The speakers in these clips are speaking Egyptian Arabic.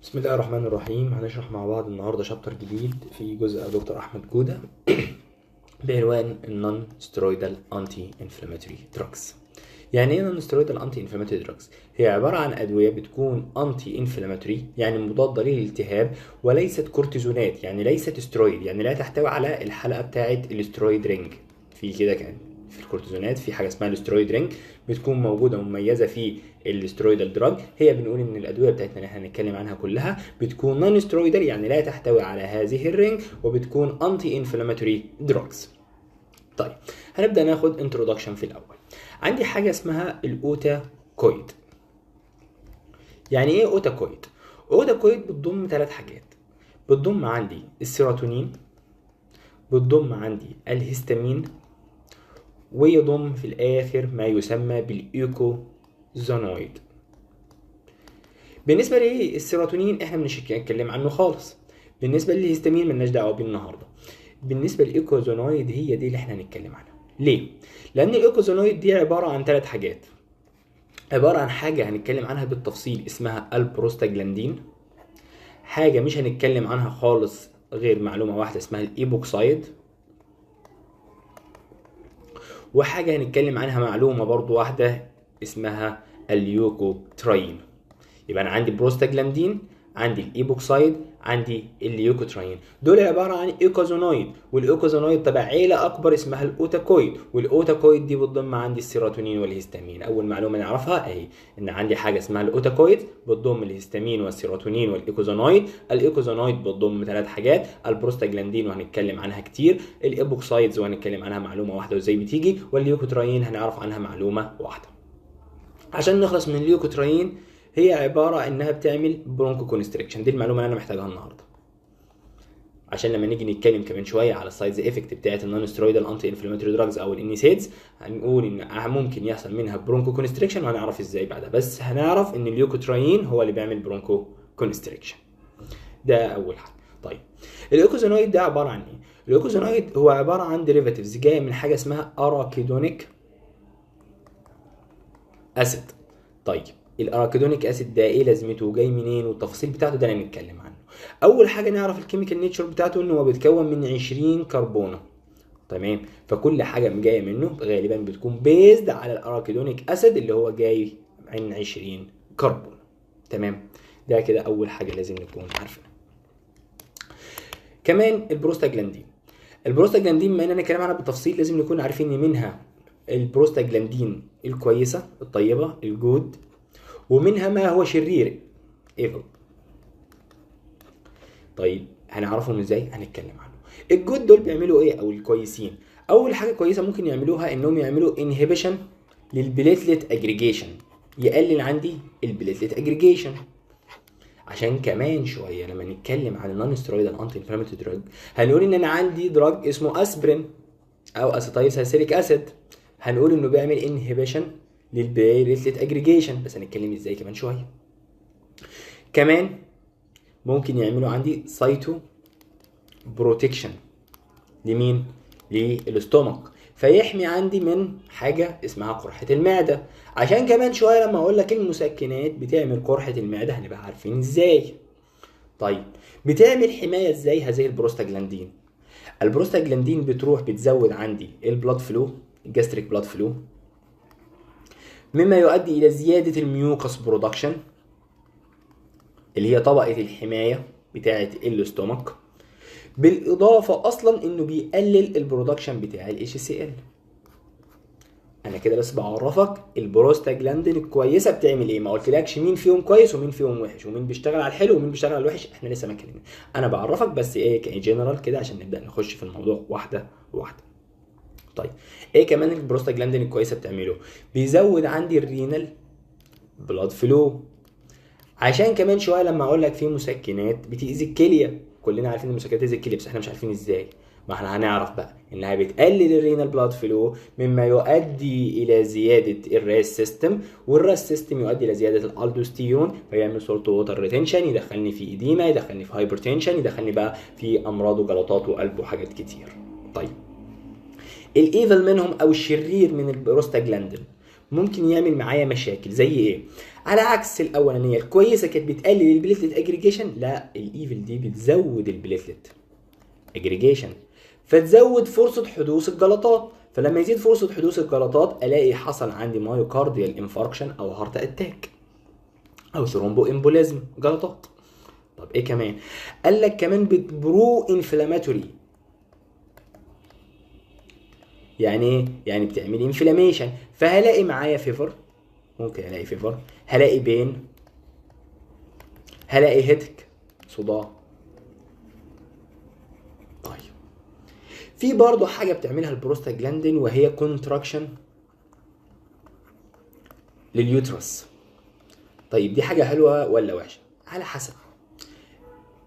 بسم الله الرحمن الرحيم. هنشرح مع بعض النهارده chapter جديد في جزء دكتور احمد جوده بعنوان ال non steroidal anti inflammatory drugs. يعني ايه non steroidal anti inflammatory drugs؟ هي عبارة عن ادوية بتكون anti inflammatory، يعني مضادة للالتهاب، وليست كورتيزونات، يعني ليست سترويد، يعني لا تحتوي على الحلقة بتاعه ال steroid ring. في كده كان في الكورتيزونات في حاجة اسمها ال steroid ring بتكون موجودة مميزة في ال steroidal drug. هي بنقول ان الادوية بتاعتنا اللي احنا هنتكلم عنها كلها بتكون non steroidal، يعني لا تحتوي على هذه ال ring، وبتكون anti inflammatory drugs. طيب هنبدا ناخد introduction في الاول. عندي حاجة اسمها ال autacoid. يعني ايه autacoid؟ autacoid بتضم ثلاث حاجات، بتضم عندي السيروتونين، بتضم عندي الهستامين، ويضم في الاخر ما يسمى بال eicosanoid. بالنسبة للسيروتونين احنا مش هنتكلم عنه خالص، بالنسبة للهستامين ملناش دعوه بيه النهارده. بالنسبة لل eicosanoid هي دي اللي احنا هنتكلم عنها. ليه؟ لان ال eicosanoid دي عبارة عن ثلاث حاجات، عبارة عن حاجة هنتكلم عنها بالتفصيل اسمها البروستاجلاندين، حاجة مش هنتكلم عنها خالص غير معلومة واحدة اسمها ال epoxide، وحاجه هنتكلم عنها معلومة برضو واحدة اسمها ال leukotriene. يبقى انا عندي بروستاجلاندين، عندي ال epoxide، عندي ال leukotriene، دول عبارة عن eicosanoid، وال eicosanoid تبع عيله اكبر اسمها ال autacoid، وال autacoid دي بتضم عندي السيروتونين والهستامين. اول معلومة نعرفها اهي ان عندي حاجة اسمها ال autacoid بتضم الهستامين والسيروتونين وال eicosanoid. ال eicosanoid بتضم ثلاث حاجات، البروستاجلاندين وهنتكلم عنها كتير، ال epoxides وهنتكلم عنها معلومة واحدة وازاي بتيجي، وال leukotriene هنعرف عنها معلومة واحدة. عشان نخلص من ال leukotriene، هي عبارة انها بتعمل bronchoconstriction. دي المعلومة اللي انا محتاجها النهارده، عشان لما نيجي نتكلم كمان شوية على ال sides effect بتاعه ال non steroidal anti inflammatory drugs او ال NSAIDs، هنقول ان ممكن يحصل منها bronchoconstriction، وهنعرف ازاي بعدها. بس هنعرف ان ال leukotriene هو اللي بيعمل bronchoconstriction. ده اول حاجة. طيب ال eicosanoid ده عبارة عن ايه؟ ال eicosanoid هو عبارة عن derivatives جاية من حاجة اسمها arachidonic acid. طيب ال arachidonic acid ده ايه لازمته وجاي منين والتفاصيل بتاعته، ده اللي هنتكلم عنه. اول حاجة نعرف ال chemical nature بتاعته، ان هو بيتكون من 20 كربونه، تمام؟ فكل حاجة جاية منه غالبا بتكون based على ال arachidonic acid اللي هو جاي من 20 كربونه، تمام؟ ده كده اول حاجة لازم نكون عارفينها. كمان البروستاجلاندين. البروستاجلاندين بما اننا نتكلم عنها بالتفصيل لازم نكون عارفين ان منها البروستاجلاندين الكويسة الطيبة ال good، ومنها ما هو شرير evil. طيب هنعرفهم ازاي؟ هنتكلم عنه. ال good دول بيعملوا ايه او الكويسين؟ اول حاجة كويسة ممكن يعملوها انهم يعملوا inhibition لل platelet aggregation، يقلل عندي ال platelet aggregation. عشان كمان شوية لما نتكلم عن ال non steroidal anti inflammatory drug هنقول ان انا عندي drug اسمه اسبرين او acetylsalicylic acid، هنقول انه بيعمل inhibition لل platelet aggregation، بس هنتكلم ازاي كمان شوية. كمان ممكن يعملوا عندي cyto protection لمين؟ لل stomach، فيحمي عندي من حاجة اسمها قرحة المعدة. عشان كمان شوية لما اقول لك المسكنات بتعمل قرحة المعدة هنبقى عارفين ازاي. طيب بتعمل حماية ازاي هذه البروستاجلاندين؟ البروستاجلاندين بتروح بتزود عندي ال blood flow، ال gastric blood flow، مما يؤدي الى زيادة ال mucus production اللي هي طبقه الحماية بتاعه ال stomach، بالاضافة اصلا انه بيقلل ال production بتاع ال HCl. انا كده بس بعرفك البروستاجلاندين الكويسة بتعمل ايه، ما قلتلكش مين فيهم كويس ومين فيهم وحش ومين بيشتغل على الحلو ومين بيشتغل على الوحش، احنا لسه ما اتكلمنا. انا بعرفك بس ايه كجنرال كده عشان نبدا نخش في الموضوع واحدة واحدة. طيب ايه كمان البروستاجلاندين الكويسة بتعمله؟ بيزود عندي ال renal blood flow، عشان كمان شوية لما اقول لك في مسكنات بتاذي الكلية، كلنا عارفين ان المسكنات بتاذي الكلية بس احنا مش عارفين ازاي. ما احنا هنعرف بقى انها بتقلل ال renal blood flow مما يؤدي الى زيادة ال RAAS system، وال RAAS system يؤدي الى زيادة الالدوستيرون، فيعمل salt water retention، يدخلني في edema، يدخلني في hypertension، يدخلني بقى في امراض وجلطات وقلب وحاجات كتير. طيب ال evil منهم او الشرير من البروستاجلاندين ممكن يعمل معايا مشاكل زي ايه؟ على عكس الاولانية الكويسة كانت بتقلل ال platelet aggregation، لا ال evil دي بتزود ال platelet aggregation، فتزود فرصة حدوث الجلطات. فلما يزيد فرصة حدوث الجلطات الاقي حصل عندي myocardial infarction او heart attack او thromboembolism، جلطات. طب ايه كمان؟ قال لك كمان بت pro inflammatory. يعني ايه؟ يعني بتعمل inflammation، فهلاقي معايا fever، ممكن الاقي fever، هلاقي pain، هلاقي headache صداع. طيب في برضه حاجة بتعملها البروستاجلاندين وهي contraction لل uterus. طيب دي حاجة حلوة ولا وحشة؟ على حسب.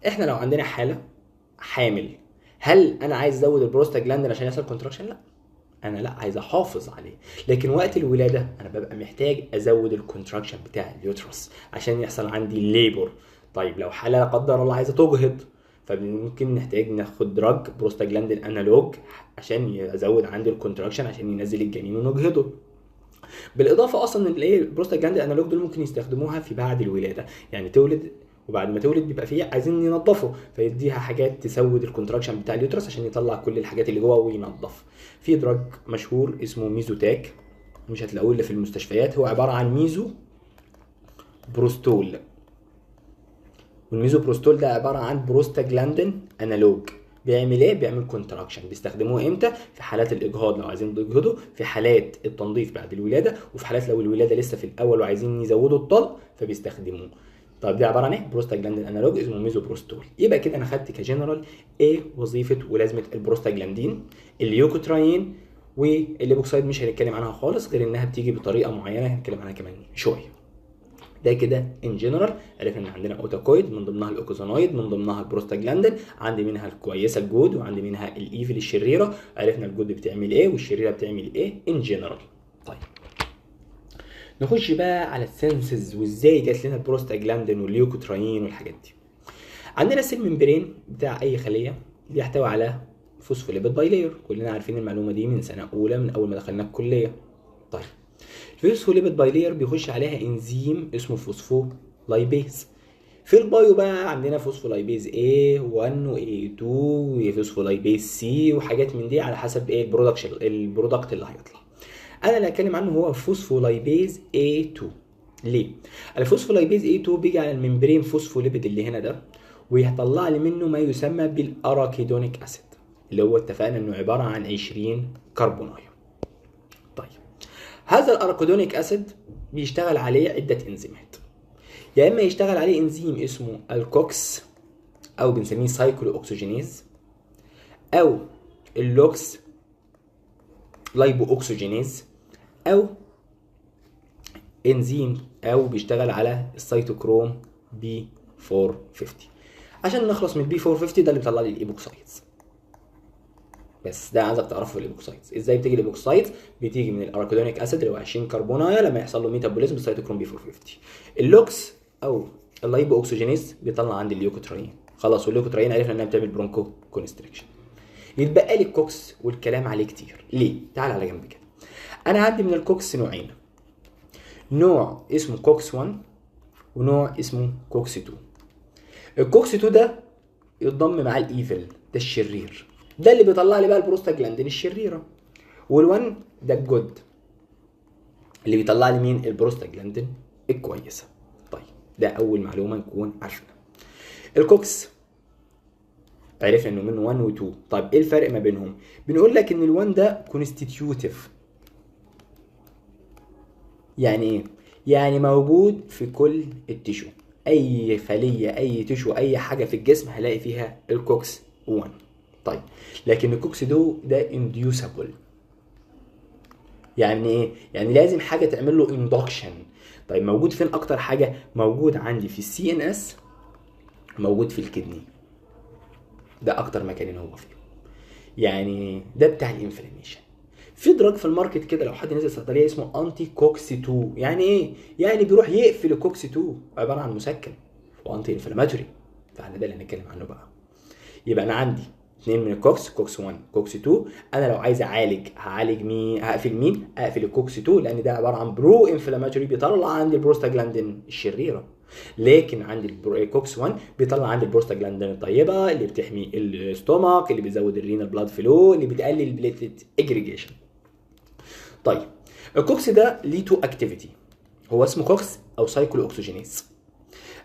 احنا لو عندنا حاله حامل، هل انا عايز ازود البروستاجلاندين عشان يحصل contraction؟ لا، انا لا عايز احافظ عليه. لكن وقت الولادة انا ببقى محتاج ازود ال contraction بتاع ال uterus عشان يحصل عندي labor. طيب لو حاله لا قدر الله عايزه تجهض، فممكن نحتاج ناخد drug prostaglandin analogue عشان يزود عندي ال contraction عشان ينزل الجنين ونجهضه. بالاضافة اصلا ان الايه ال prostaglandin analogue دول ممكن يستخدموها في بعد الولادة، يعني تولد وبعد ما تولد بيبقى فيه عايزين ينظفوا، فيديها حاجات تزود ال contraction بتاع ال uterus عشان يطلع كل الحاجات اللي جوه وينظف. في drug مشهور اسمه ميزوتاك، مش هتلاقوه الا في المستشفيات، هو عبارة عن ميزو بروستول، والميزو بروستول ده عبارة عن prostaglandin analogue. بيعمل ايه؟ بيعمل contraction. بيستخدموه امتى؟ في حالات الاجهاض لو عايزين يجهضوا، في حالات التنظيف بعد الولادة، وفي حالات لو الولادة لسه في الاول وعايزين يزودوا الطلق فبيستخدموه. طيب دي عبارة عن ايه؟ prostaglandin analogue اسمه ميزو بروستول. يبقى كده انا خدت كجنرال ايه وظيفة ولازمه ال prostaglandin، ال leukotriene، وال epoxide مش هنتكلم عنها خالص غير انها بتيجي بطريقة معينة هنتكلم عنها كمان شوية. ده كده in general عرفنا ان عندنا autacoid من ضمنها ال eicosanoid، من ضمنها البروستاجلاندين، عندي منها الكويسة ال good وعندي منها ال evil الشريرة. عرفنا ال good بتعمل ايه والشريره بتعمل ايه in general. طيب نخش بقى على ال synthesis وازاي جات لنا ال prostaglandin وال leukotriene والحاجات دي. عندنا cell membrane بتاع اي خليه بيحتوي على phospholipid bilayer، كلنا عارفين المعلومة دي من سنة اولى من اول ما دخلنا الكلية. طيب ال phospholipid bilayer بيخش عليها انزيم اسمه phospholipase. في ال bio بقى عندنا phospholipase A1 و A2 و phospholipase C وحاجات من دي على حسب ايه ال product اللي هيطلع. انا اللي هتكلم عنه هو phospholipase A2. ليه؟ ال phospholipase A2 بيجي على ال membrane phospholipid اللي هنا ده ويطلع لي منه ما يسمى بال arachidonic acid اللي هو اتفقنا انه عبارة عن 20 كربونايه. طيب هذا ال arachidonic acid بيشتغل عليه عده انزيمات، يا اما يشتغل عليه انزيم اسمه ال COX او بنسميه cyclooxygenase، او ال LOX lipoxygenase، او انزيم او بيشتغل على ال cytochrome P 450. عشان نخلص من ال P 450 ده اللي بيطلع لي ال epoxides. بس ده عايزك تعرفه ال epoxides ازاي بتيجي ال epoxides. بتيجي من ال arachidonic acid اللي هو 20 كربونايه لما يحصل له metabolism بال cytochrome P 450. ال LOX او ال lipoxygenase بيطلع عند ال leukotriene، خلاص، وال leukotriene عرفنا انها بتعمل bronchoconstriction. يتبقى لي ال COX والكلام عليه كتير. ليه؟ تعال على جنب كده. انا عندي من ال COX نوعين، نوع اسمه COX 1 ونوع اسمه COX 2. ال COX 2 ده يتضم مع ال evil، ده الشرير، ده اللي بيطلع لي بقى البروستاجلاندين الشريرة. وال1 ده ال good اللي بيطلع لي مين؟ البروستاجلاندين الكويسة. طيب ده اول معلومة نكون عارفينها. ال COX عرفنا انه من 1 و 2. طيب ايه الفرق ما بينهم؟ بنقول لك ان ال1 ده constitutive. يعني ايه؟ يعني موجود في كل ال tissue، اي خليه، اي tissue، اي حاجة في الجسم هلاقي فيها ال COX 1. طيب لكن ال COX 2 ده inducible. يعني ايه؟ يعني لازم حاجة تعمل له induction. طيب موجود فين اكتر حاجة؟ موجود عندي في ال CNS، موجود في ال kidney، ده اكتر مكان هو فيه. يعني ده بتاع ال inflammation. في drug في ال market كده لو حد نزل صيدلية اسمه anti COX 2. يعني ايه؟ يعني بيروح يقفل ال COX 2، عبارة عن مسكن و anti inflammatory. فاحنا ده اللي هنتكلم عنه بقى. يبقى انا عندي اتنين من ال COX، COX 1 COX 2. انا لو عايز اعالج هعالج مين؟ هقفل مين؟ اقفل ال COX 2، لان ده عبارة عن pro inflammatory بيطلع عندي البروستاجلاندين الشريرة. لكن عندي ال COX 1 بيطلع عندي البروستاجلاندين الطيبة اللي بتحمي ال stomach، اللي بيزود ال renal blood flow، اللي بتقلل ال platelet aggregation. طيب ال COX ده ليه two activity، هو اسمه COX او cyclooxygenase.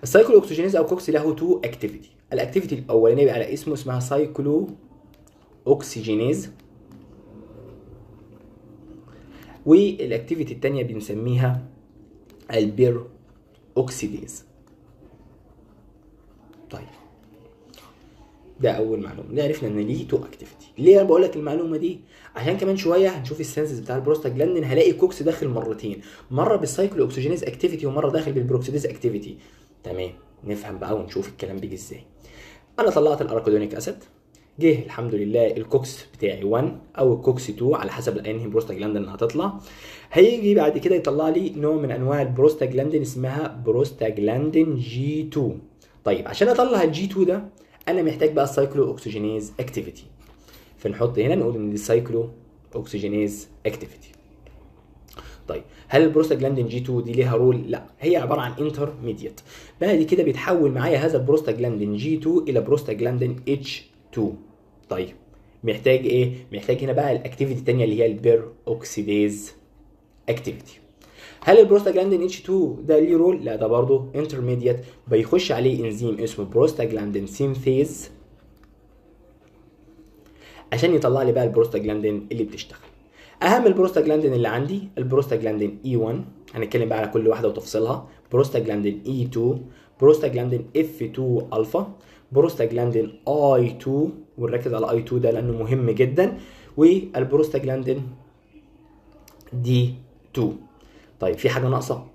ال cyclooxygenase او COX له two activity. ال activity الاولانية على اسمه اسمها cyclooxygenase، وال activity الثانية بنسميها ال peroxidase. طيب ده اول معلومة، ده عرفنا ان ليه two activity. ليه انا بقول لك المعلومة دي؟ عشان كمان شوية هنشوف ال synthesis بتاع البروستاجلاندين، هلاقي COX داخل مرتين، مرة بال cyclooxygenase activity ومرة داخل بال peroxidase activity. تمام، نفهم بقى ونشوف الكلام بيجي ازاي. انا طلعت ال arachidonic acid، جه الحمد لله ال COX بتاعي 1 او ال COX 2 على حسب انهي بروستاجلاندين اللي هتطلع. هيجي بعد كده يطلع لي نوع من انواع البروستاجلاندين اسمها prostaglandin G 2. طيب عشان اطلع ال G 2 ده انا محتاج بقى ال cyclooxygenase activity، فنحط هنا نقول ان دي cyclooxygenase activity. طيب هل ال prostaglandin G 2 دي ليها role؟ لا، هي عبارة عن intermediate. بعد كده بيتحول معايا هذا ال prostaglandin G 2 الى prostaglandin H 2. طيب محتاج ايه؟ محتاج هنا بقى ال activity الثانية اللي هي ال peroxidase activity. هل ال prostaglandin H 2 ده ليه role؟ لا، ده برضه intermediate، بيخش عليه انزيم اسمه prostaglandin synthase عشان يطلع لي بقى البروستاجلاندين اللي بتشتغل. اهم البروستاجلاندين اللي عندي ال prostaglandin E 1، هنتكلم بقى على كل واحدة وتفصيلها، prostaglandin E 2، prostaglandin F 2 alpha، prostaglandin I 2، ونركز على I 2 ده لانه مهم جدا، وال prostaglandin D 2. طيب في حاجة ناقصه؟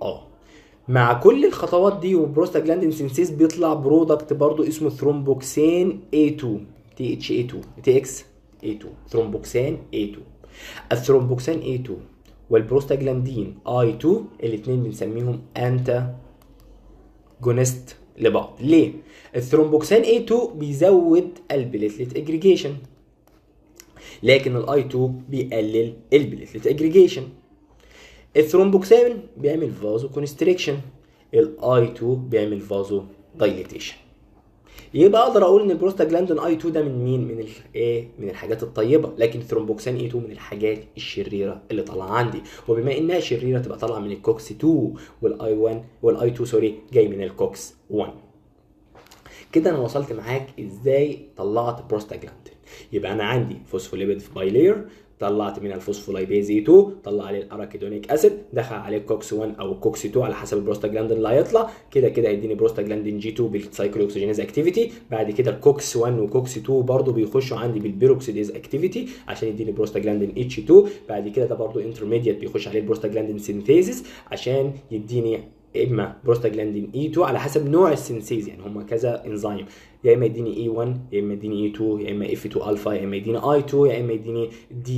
مع كل الخطوات دي و prostaglandin synthesis بيطلع product برضو اسمه ثرومبوكسين A2 THA2 TXA2 thromboxane A2. ال thromboxane A2 وال prostaglandin I2 الاثنين بنسميهم antagonist لبعض. ليه؟ الثرومبوكسان A2 بيزود ال platelet aggregation، لكن ال I2 بيقلل ال platelet aggregation. ال thromboxane بيعمل vasoconstriction، ال I 2 بيعمل vasodilatation. يبقى اقدر اقول ان ال prostaglandin I 2 ده من مين؟ من الايه؟ من الحاجات الطيبة، لكن ال thromboxane A 2 من الحاجات الشريرة اللي طالعه عندي، وبما انها شريرة تبقى طالعه من ال COX 2 وال I 1 وال I 2 sorry جاي من ال COX 1. كده انا وصلت معاك ازاي طلعت بروستاجلاندين. يبقى انا عندي phospholipid bilayer، طلعت من ال phospholipase A 2، طلع عليه ال arachidonic acid، دخل عليه ال COX 1 او ال COX 2 على حسب البروستاجلاندين اللي هيطلع، كده كده هيديني prostaglandin G 2 بال cyclooxygenase activity. بعد كده ال COX 1 و COX 2 برضو بيخشوا عندي بال peroxidase activity عشان يديني prostaglandin H 2. بعد كده ده برضو intermediate بيخش عليه ال prostaglandin synthesis عشان يديني اما prostaglandin E 2 على حسب نوع ال synthase، يعني هم كذا انزيم، يا اما يديني E 1 يا اما يديني E 2 يا اما F 2 الفا يا اما يديني I 2 يا اما يديني D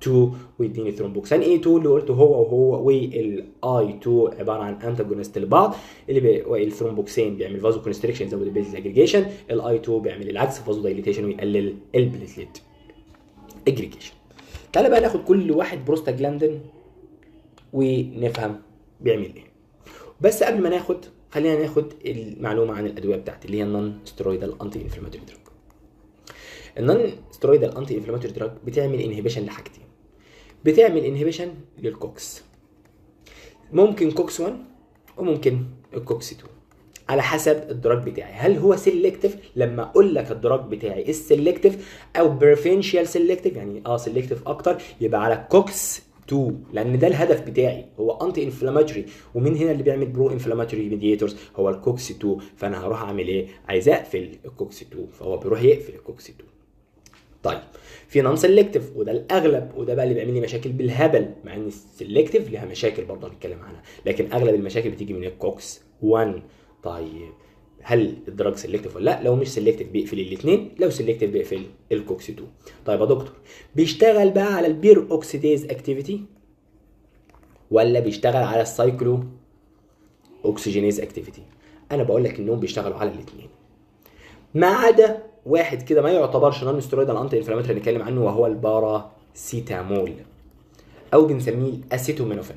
2 ويديني thromboxane A 2 اللي قلته هو وهو وال I 2 عبارة عن antagonist لبعض. اللي الثرومبوكسان بيعمل vasoconstriction يزود ال platelet aggregation، ال I 2 بيعمل العكس vasodilatation ويقلل ال platelet aggregation. تعالى بقى ناخد كل واحد بروستاجلاندين ونفهم بيعمل ايه. بس قبل ما ناخد خلينا ناخد المعلومة عن الادوية بتاعتي اللي هي ال non-steroidal anti-inflammatory drug. ال non-steroidal anti-inflammatory drug بتعمل inhibition لحاجتين. بتعمل inhibition لل COX، ممكن COX 1 وممكن ال COX 2 على حسب ال drug بتاعي. هل هو selective؟ لما اقول لك ال drug بتاعي ال selective او preferential selective، يعني selective اكتر، يبقى على COX 2 لان ده الهدف بتاعي، هو anti-inflammatory، ومين هنا اللي بيعمل pro-inflammatory mediators؟ هو ال COX 2. فانا هروح اعمل ايه؟ عايز اقفل ال COX 2، فهو بيروح يقفل ال COX 2. طيب في non-selective وده الاغلب، وده بقى اللي بيعمل لي مشاكل بالهبل، مع ان ال selective ليها مشاكل برضه هنتكلم عنها، لكن اغلب المشاكل بتيجي من ال COX 1. طيب هل ال drug selective ولا لا؟ لو مش selective بيقفل الاثنين، لو selective بيقفل ال COX 2. طيب يا دكتور بيشتغل بقى على ال peroxidase activity ولا بيشتغل على ال cyclooxygenase activity؟ انا بقول لك انهم بيشتغلوا على الاثنين ما عدا واحد كده ما يعتبرش non steroidal anti inflammatory هنتكلم عنه، وهو الباراسيتامول او بنسميه الاسيتومينوفين.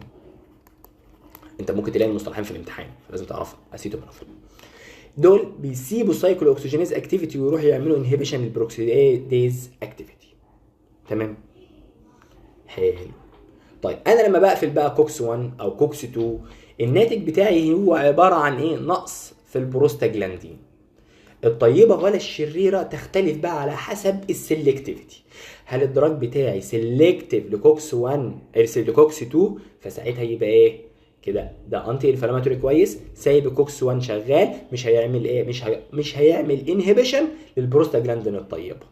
انت ممكن تلاقي المصطلحين في الامتحان فلازم تعرفها، اسيتومينوفين. دول بيسيبوا ال cyclooxygenase activity ويروحوا يعملوا inhibition لل peroxidase activity. تمام، حلو. طيب انا لما بقفل بقى COX 1 او COX 2، الناتج بتاعي هو عبارة عن ايه؟ نقص في البروستاجلاندين. الطيبة ولا الشريرة تختلف بقى على حسب ال selectivity. هل ال drug بتاعي selective ل COX 1 ل COX 2، فساعتها يبقى ايه كده؟ ده anti inflammatory كويس، سايب ال COX 1 شغال، مش هيعمل ايه؟ مش هيعمل inhibition لل prostaglandin الطيبة.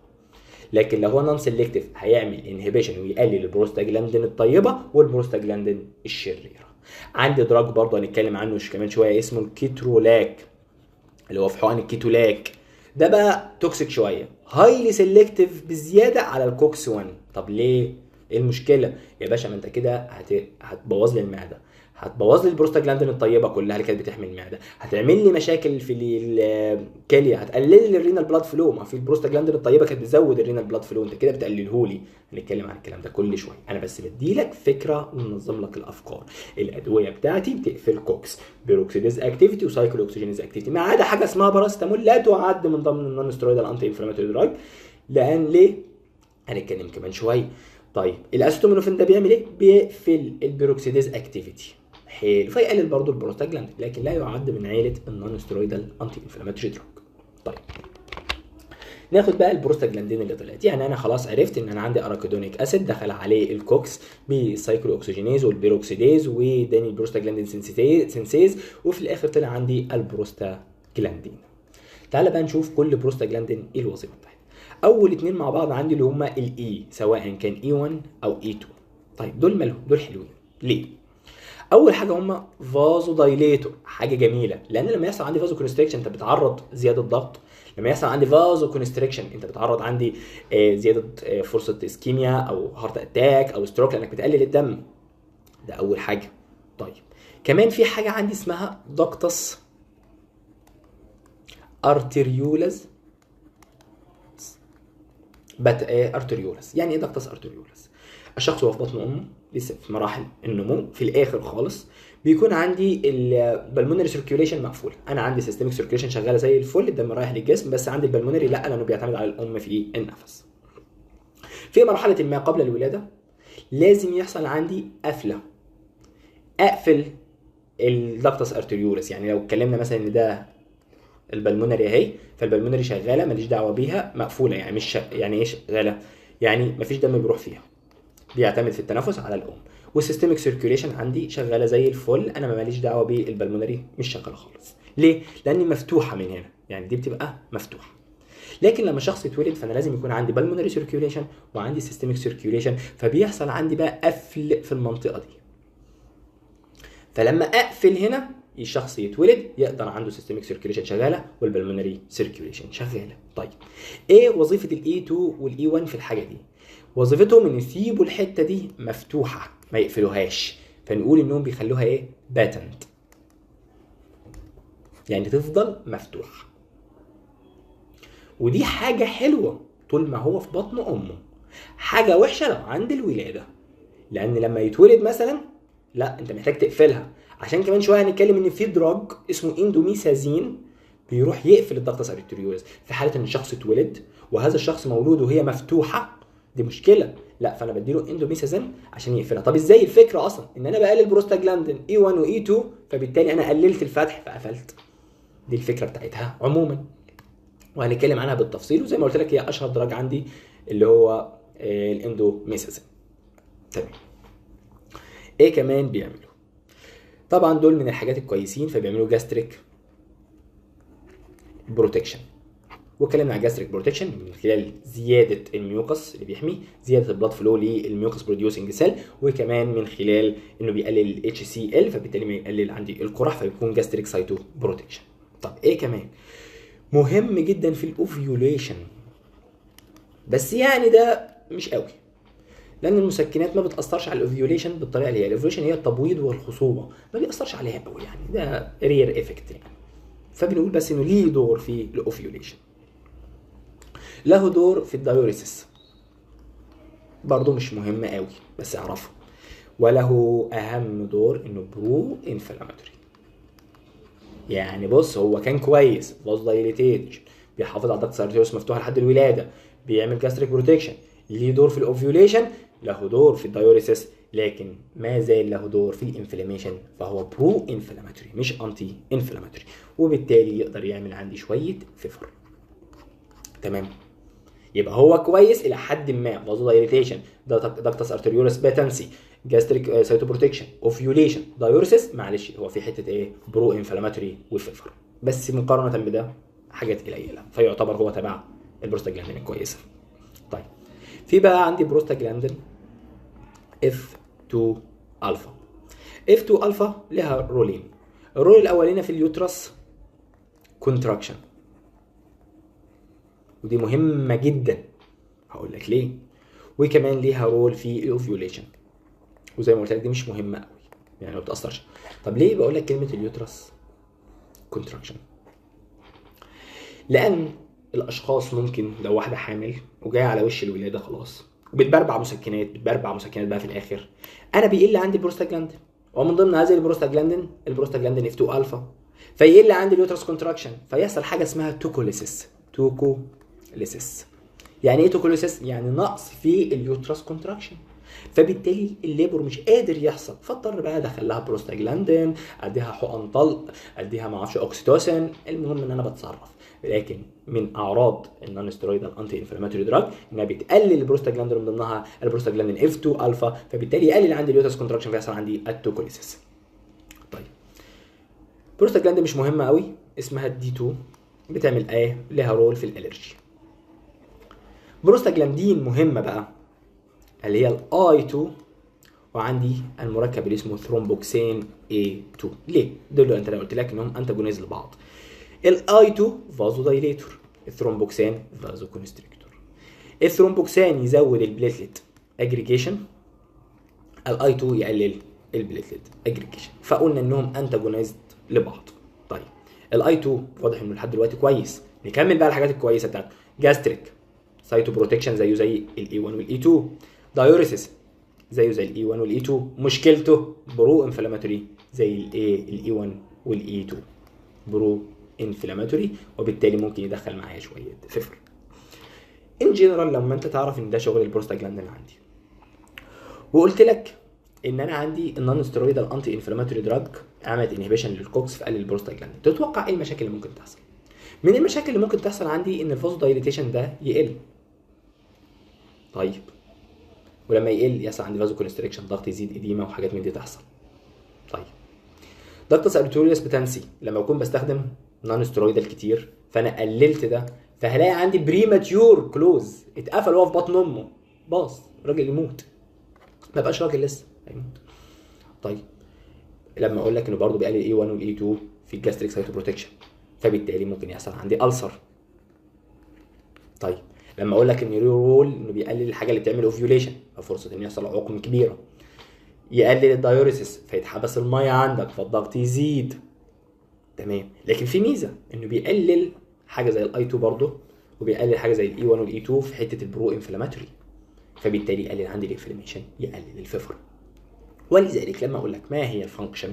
لكن لو هو non selective هيعمل inhibition ويقلل البروستاجلاندين الطيبة والبروستاجلاندين الشريرة. عندي drug برضه هنتكلم عنه كمان شوية اسمه ال ketorolac، اللي هو في حقن الكيتولاك. ده بقى toxic شوية، highly selective بزيادة على ال COX 1. طب ليه؟ ايه المشكلة يا باشا؟ ما انت كده هتبوظ لي المعدة، هتبوظ لي البروستاجلاندين الطيبة كلها اللي كانت بتحمي المعدة، هتعمل لي مشاكل في الكلية، هتقلل لي ال renal blood flow. ما في البروستاجلاندين الطيبة كانت بتزود ال renal blood flow، انت كده بتقلله لي. هنتكلم عن الكلام ده كل شوية، انا بس بدي لك فكرة وننظم لك الافكار. الادوية بتاعتي بتقفل COX، peroxidase activity و cyclooxygenase activity، ما عدا حاجة اسمها باراستامول لا تعد من ضمن ال non steroidal anti inflammatory drug. لان ليه؟ هنتكلم كمان شوية. طيب الاسيتامينوفين ده بيعمل ايه؟ بيقفل ال peroxidase activity، حلو، فيقلل برضه البروستاجلاند، لكن لا يعد من عيله ال non steroidal anti inflammatory drug. طيب ناخد بقى البروستاجلاندين اللي طلعت. يعني انا خلاص عرفت ان انا عندي arachidonic acid دخل عليه ال COX بال cyclooxygenase وال peroxidase واداني ال prostaglandin synthase، وفي الاخر طلع عندي البروستاجلاندين. تعال بقى نشوف كل بروستاجلاندين ايه الوظيفة بتاعتها. اول اتنين مع بعض عندي اللي هما ال E، سواء كان E 1 او E 2. طيب دول مالهم؟ دول حلوين ليه؟ اول حاجة هما vasodilator، حاجة جميلة، لان لما يحصل عندي vasoconstriction انت بتعرض زيادة ضغط، لما يحصل عندي vasoconstriction انت بتعرض عندي زيادة فرصة ischemia او heart attack او stroke، لانك بتقلل الدم. ده اول حاجة. طيب كمان في حاجة عندي اسمها ductus arteriosus arteriosus. يعني ايه ductus arteriosus؟ الشخص وهو في بطن امه لسه في مراحل النمو في الاخر خالص بيكون عندي ال pulmonary circulation مقفول. انا عندي systemic circulation شغالة زي الفل، الدم رايح للجسم، بس عندي ال pulmonary لا، لانه بيعتمد على الام في النفس. في مرحلة ما قبل الولادة لازم يحصل عندي قفله، اقفل ال ductus arteriosus. يعني لو اتكلمنا مثلا ان ده ال pulmonary اهي، فال pulmonary شغالة ماليش دعوه بيها، مقفولة. يعني مش يعني ايه شغالة؟ يعني مفيش دم بيروح فيها، بيعتمد في التنفس على الام. وال systemic circulation عندي شغالة زي الفل، انا ماليش دعوه بال pulmonary، مش شغالة خالص. ليه؟ لاني مفتوحة من هنا، يعني دي بتبقى مفتوحة. لكن لما شخص يتولد فانا لازم يكون عندي pulmonary circulation وعندي systemic circulation، فبيحصل عندي بقى قفل في المنطقة دي. فلما اقفل هنا الشخص يتولد يقدر عنده systemic circulation شغالة وال pulmonary circulation شغالة. طيب ايه وظيفة ال E 2 وال E 1 في الحاجة دي؟ وظيفتهم ان يسيبوا الحتة دي مفتوحة ما يقفلوهاش، فنقول انهم بيخلوها ايه؟ patent، يعني تفضل مفتوحة. ودي حاجة حلوة طول ما هو في بطن امه، حاجة وحشة لو عند الولادة، لان لما يتولد مثلا لا انت محتاج تقفلها. عشان كمان شوية هنتكلم ان في drug اسمه indomethacin بيروح يقفل ال ductus arteriosus في حاله ان الشخص اتولد وهذا الشخص مولود وهي مفتوحة، دي مشكلة. لا فانا بديله indomethacin عشان يقفلها. طب ازاي الفكرة اصلا؟ ان انا بقلل prostaglandin E 1 و E 2، فبالتالي انا قللت الفتح فقفلت. دي الفكرة بتاعتها عموما، وهنتكلم عنها بالتفصيل. وزي ما قلت لك هي اشهر drug عندي اللي هو ال indomethacin. تمام. ايه كمان بيعملوا؟ طبعا دول من الحاجات الكويسين، فبيعملوا gastric protection. واتكلمنا عن gastric protection من خلال زيادة ال mucus اللي بيحمي، زيادة ال blood flow لل mucus producing cell، وكمان من خلال انه بيقلل ال HCl، فبالتالي ما يقلل عندي القرح، فبيكون gastric cytoprotection. طب ايه كمان مهم جدا في ال ovulation؟ بس يعني ده مش قوي، لان المسكنات ما بتاثرش على ال ovulation بالطريقة اللي هي ال ovulation هي التبويض والخصوبة، ما بيأثرش عليها قوي، يعني ده rare effect يعني. فبنقول بس انه ليه دور في ال ovulation. له دور في ال diuresis برضو مش مهم قوي بس اعرفه. وله اهم دور انه pro inflammatory. يعني بص هو كان كويس vasodilatation، بيحافظ على ductus arteriosus مفتوحة لحد الولادة، بيعمل gastric protection، ليه دور في ال ovulation، له دور في ال diuresis، لكن ما زال له دور في ال inflammation، فهو pro inflammatory مش anti inflammatory، وبالتالي يقدر يعمل عندي شوية fever. تمام، يبقى هو كويس الى حد ما، vasodilatation، ductus arteriosus patency، gastric cytoprotection، ovulation، diuresis، معلش هو في حتة ايه pro inflammatory و fever، بس مقارنة بده حاجات قليله، فيعتبر هو تبع البروستاجلاندين الكويسة. طيب في بقى عندي prostaglandin F 2 alpha. F 2 الفا لها role ين. ال role الاولاني في ال uterus contraction، ودي مهمة جدا هقول لك ليه، وكمان ليها role في ال ovulation، وزي ما قلت لك دي مش مهمة قوي يعني ما بتاثرش. طب ليه بقول لك كلمة ال uterus contraction؟ لان الاشخاص ممكن لو واحدة حامل وجاية على وش الولادة خلاص وبتبربع مسكنات، بتبربع مسكنات بقى في الاخر، انا بيقل عندي البروستاجلاندين، ومن ضمن هذه ال prostaglandin ال prostaglandin F 2 الفا، فيقل عندي ال uterus contraction، فيحصل حاجة اسمها tocolysis. tocolysis يعني ايه tocolysis؟ يعني نقص في ال uterus contraction، فبالتالي ال labor مش قادر يحصل، فاضطر بقى ادخل لها بروستاجلاندين، اديها حقن طلق، اديها ما اعرفش oxytocin، المهم ان انا بتصرف. لكن من اعراض ال non steroidal anti inflammatory drug انها بتقلل البروستاجلاندين، من ضمنها ال prostaglandin F 2 الفا، فبالتالي يقلل عندي ال uterus contraction فيحصل عندي ال tocolysis. طيب بروستاجلاندين مش مهمة قوي، اسمها ال D 2، بتعمل ايه؟ لها role في ال allergy. prostaglandin مهمة بقى اللي هي ال I 2، وعندي المركب اللي اسمه thromboxane A 2. ليه؟ دول انت لو قلت لك انهم antagonize لبعض. ال I 2 vasodilator، ال thromboxane vasoconstrictor. ال thromboxane يزود ال platelet aggregation، ال I 2 يقلل ال platelet aggregation، فقلنا انهم antagonized لبعض. طيب ال I 2 واضح انه لحد دلوقتي كويس، نكمل بقى الحاجات الكويسة بتاعته. gastric cytoprotection زيه زي ال E 1 وال E 2، diuresis زيه زي ال E 1 وال E 2، مشكلته pro inflammatory زي الايه ال E 1 وال E 2، pro inflammatory، وبالتالي ممكن يدخل معايا شوية fever. in general لما انت تعرف ان ده شغل البروستاجلاندين اللي عندي، وقلت لك ان انا عندي ال non steroidal anti inflammatory drug عملت inhibition لل COX فقلل البروستاجلاندين، تتوقع ايه المشاكل اللي ممكن تحصل؟ من المشاكل اللي ممكن تحصل عندي ان ال vasodilatation ده يقل. طيب ولما يقل يحصل عندي vasoconstriction، ضغط يزيد، edema، وحاجات من دي تحصل. طيب ductus arteriosus patency، لما اكون بستخدم non steroidal كتير فانا قللت ده، فهلاقي عندي premature close، اتقفل وهو في بطن امه، باظ، الراجل يموت، ما بقاش راجل لسه هيموت. طيب لما اقول لك انه برضه بيقلل E 1 وال E 2 في ال gastric cytoprotection، فبالتالي ممكن يحصل عندي ulcer. طيب لما اقول لك ان له role انه بيقلل الحاجة اللي بتعمل ovulation، ففرصه ان يحصل عقم كبيرة، يقلل ال diuresis فيتحبس المية عندك فالضغط يزيد. تمام، لكن في ميزة انه بيقلل حاجة زي ال I 2 برضه، وبيقلل حاجة زي ال E 1 وال E 2 في حتة ال pro inflammatory، فبالتالي يقلل عندي ال inflammation، يقلل ال fever. ولذلك لما اقول لك ما هي ال function،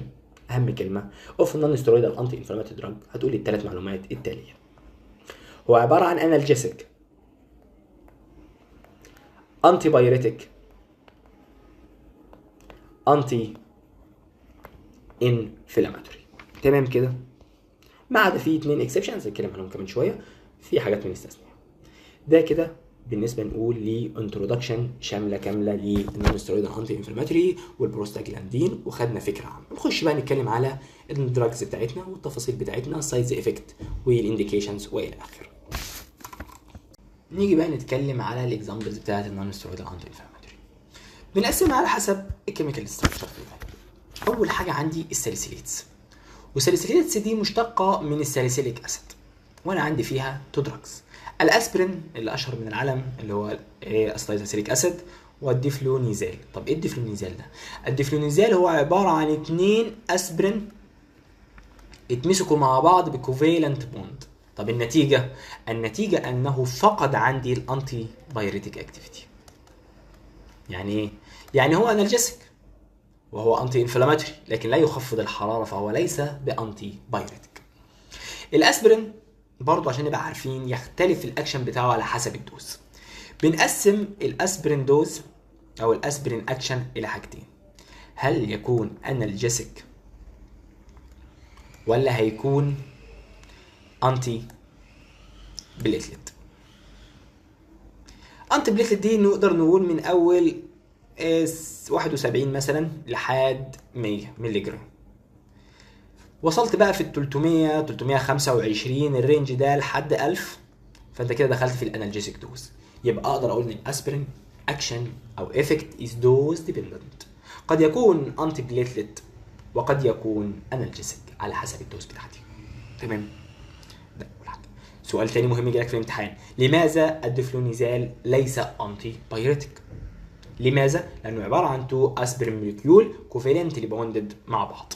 اهم كلمة of non steroidal anti inflammatory drug، هتقول لي الثلاث معلومات التالية. هو عبارة عن analgesic، antipyretic، anti inflammatory. تمام كده، ما عدا في اثنين exceptions هنتكلم عنهم كمان شوية، في حاجات بنستثنيها. ده كده بالنسبة نقول ل introduction شاملة كاملة لل non steroidal anti inflammatory وال prostaglandin، وخدنا فكرة عامة. نخش بقى نتكلم على ال drugs بتاعتنا والتفاصيل بتاعتنا، ال sides effect وال indications والى اخره. نيجي بقى نتكلم على ال examples بتاعت ال non steroidal anti inflammatory. بنقسمها على حسب ال chemical structure بتاعتها. اول حاجة عندي ال salicylates، وال salicylates دي مشتقة من ال salicylic acid، وانا عندي فيها two drugs، الاسبرين اللي اشهر من العالم اللي هو acetylsalicylic acid، وال diflunisal. طب ايه ال diflunisal ده؟ ال diflunisal هو عبارة عن اتنين اسبرين اتمسكوا مع بعض ب covalent bond. طب النتيجة؟ النتيجة انه فقد عندي ال antipyretic activity. يعني ايه؟ يعني هو analgesic وهو anti-inflammatory لكن لا يخفض الحرارة، فهو ليس ب antipyretic. الاسبرين برضو عشان نبقى عارفين يختلف الاكشن بتاعه على حسب ال dose. بنقسم الاسبرين dose او الاسبرين اكشن الى حاجتين، هل يكون analgesic ولا هيكون antiplatelet. antiplatelet دي نقدر نقول من اول 71 مثلا لحد 100 مللي جرام. وصلت بقى في ال 300 325 ال range ده لحد 1000، فانت كده دخلت في ال analgesic dose. يبقى اقدر اقول ان الاسبرين اكشن او effect is dose dependent، قد يكون antiplatelet وقد يكون analgesic على حسب ال dose بتاعتي. تمام، ده اول حاجة. سؤال تاني مهم يجيلك في الامتحان، لماذا ال diflunisal ليس antipyretic؟ لماذا؟ لانه عبارة عن two aspirin molecule covalently bonded مع بعض.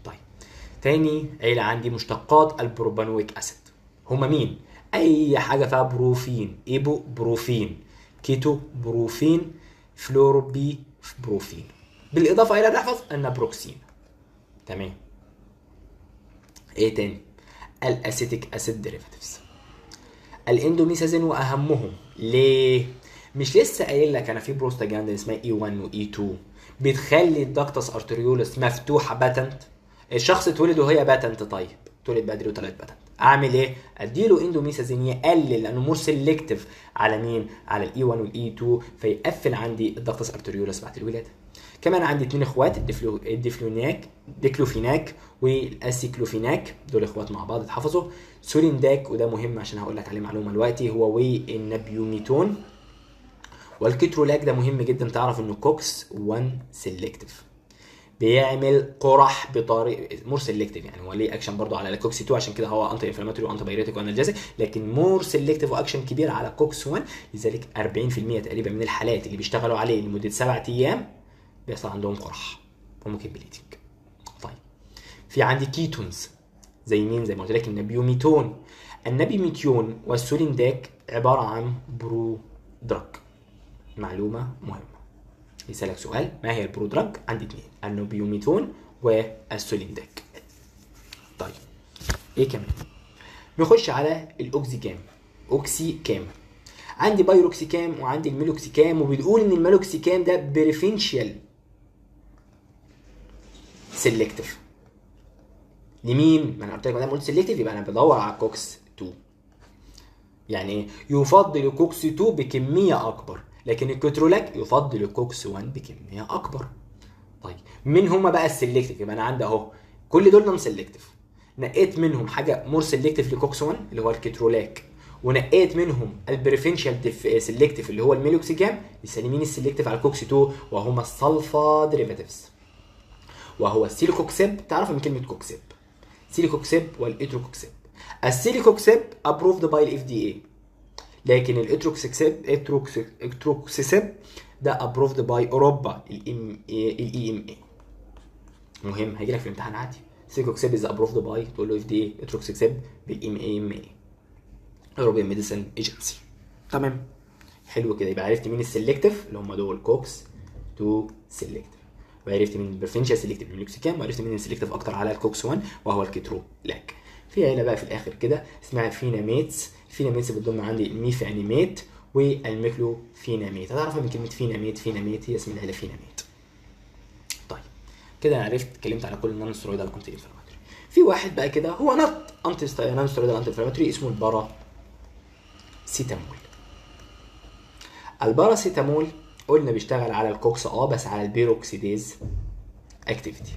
طيب تاني عيله عندي مشتقات ال propanoic acid، هما مين؟ اي حاجة فيها brufen، ibuprofen، ketoprofen، flurbiprofen، بالاضافة الى نحفظ النابروكسين. تمام. ايه تاني؟ ال acetic acid derivatives، ال indomethacin واهمهم. ليه؟ مش لسه قايل لك انا في بروستاجلاندين اسمها E 1 و E 2 بتخلي ال ductus arteriosus مفتوحة patent. الشخص اتولد وهي patent، طيب اتولد بدري وطلعت patent، اعمل ايه؟ اديله indomethacin يقلل، لانه more selective على مين؟ على ال E 1 وال E 2، فيقفل عندي ال ductus arteriosus بعد الولادة. كمان عندي اتنين اخوات، ال diclofenac diclofenac وال aceclofenac، دول اخوات مع بعض اتحفظوا. sulindac، وده مهم عشان هقول لك عليه معلومة دلوقتي، هو وال nabumetone. وال ketorolac ده مهم جدا تعرف انه COX 1 selective، بيعمل قرح بطريقة more selective، يعني هو ليه اكشن برضه على ال COX 2، عشان كده هو anti-inflammatory و antipyretic و analgesic، لكن more selective و action كبير على COX 1. لذلك 40% تقريبا من الحالات اللي بيشتغلوا عليه لمدة 7 ايام بيحصل عندهم قرح وممكن bleeding. طيب في عندي ketones زي مين؟ زي ما قلت لك ال nabumetone. ال nabumetone وال sulindac عبارة عن prodrug. معلومة مهمة، يسألك سؤال ما هي ال prodrug؟ عندي اتنين، ال nabumetone وال sulindac. طيب ايه كمان؟ نخش على ال oxicam. oxicam عندي piroxicam وعندي ال meloxicam، وبنقول ان ال meloxicam ده preferential selective لمين؟ ما انا قلت لك ما دام قلت selective يبقى انا بدور على COX 2. يعني ايه؟ يفضل ال COX 2 بكمية اكبر، لكن ال ketorolac يفضل ال COX 1 بكمية اكبر. طيب مين هما بقى ال selective؟ يبقى انا عندي اهو كل دول non selective، نقيت منهم حاجة more selective ل COX 1 اللي هو ال ketorolac، ونقيت منهم ال preferential selective اللي هو ال meloxicam. لسه مين ال selective على ال COX 2؟ وهما ال sulfa derivatives، وهو ال celecoxib. تعرفوا من كلمة coxib، celecoxib وال etoricoxib. ال celecoxib approved by ال FDA، لكن ال etoricoxib etoricoxib ده approved by اوروبا ال EMA. مهم هيجي لك في الامتحان عادي، celecoxib is approved by، تقول له FDA، etoricoxib بال EMA European Medicine Agency. تمام، حلو كده. يبقى عرفت مين ال selective اللي هم دول COX 2 selective، وعرفت مين ال preferential selective ال meloxicam، وعرفت مين ال selective اكتر على ال COX 1 وهو ال ketorolac. في عيله بقى في الاخر كده اسمها fenamates. ال fenamates بتضم عندي ال mefenamate وال meclofenamate. هتعرفها من كلمة fenamate، fenamate هي اسم العيلة fenamate. طيب كده انا عرفت، اتكلمت على كل ال non steroidal anti inflammatory. في واحد بقى كده هو not anti non steroidal anti inflammatory اسمه الباراسيتامول. الباراسيتامول قلنا بيشتغل على ال COX بس على ال peroxidase activity،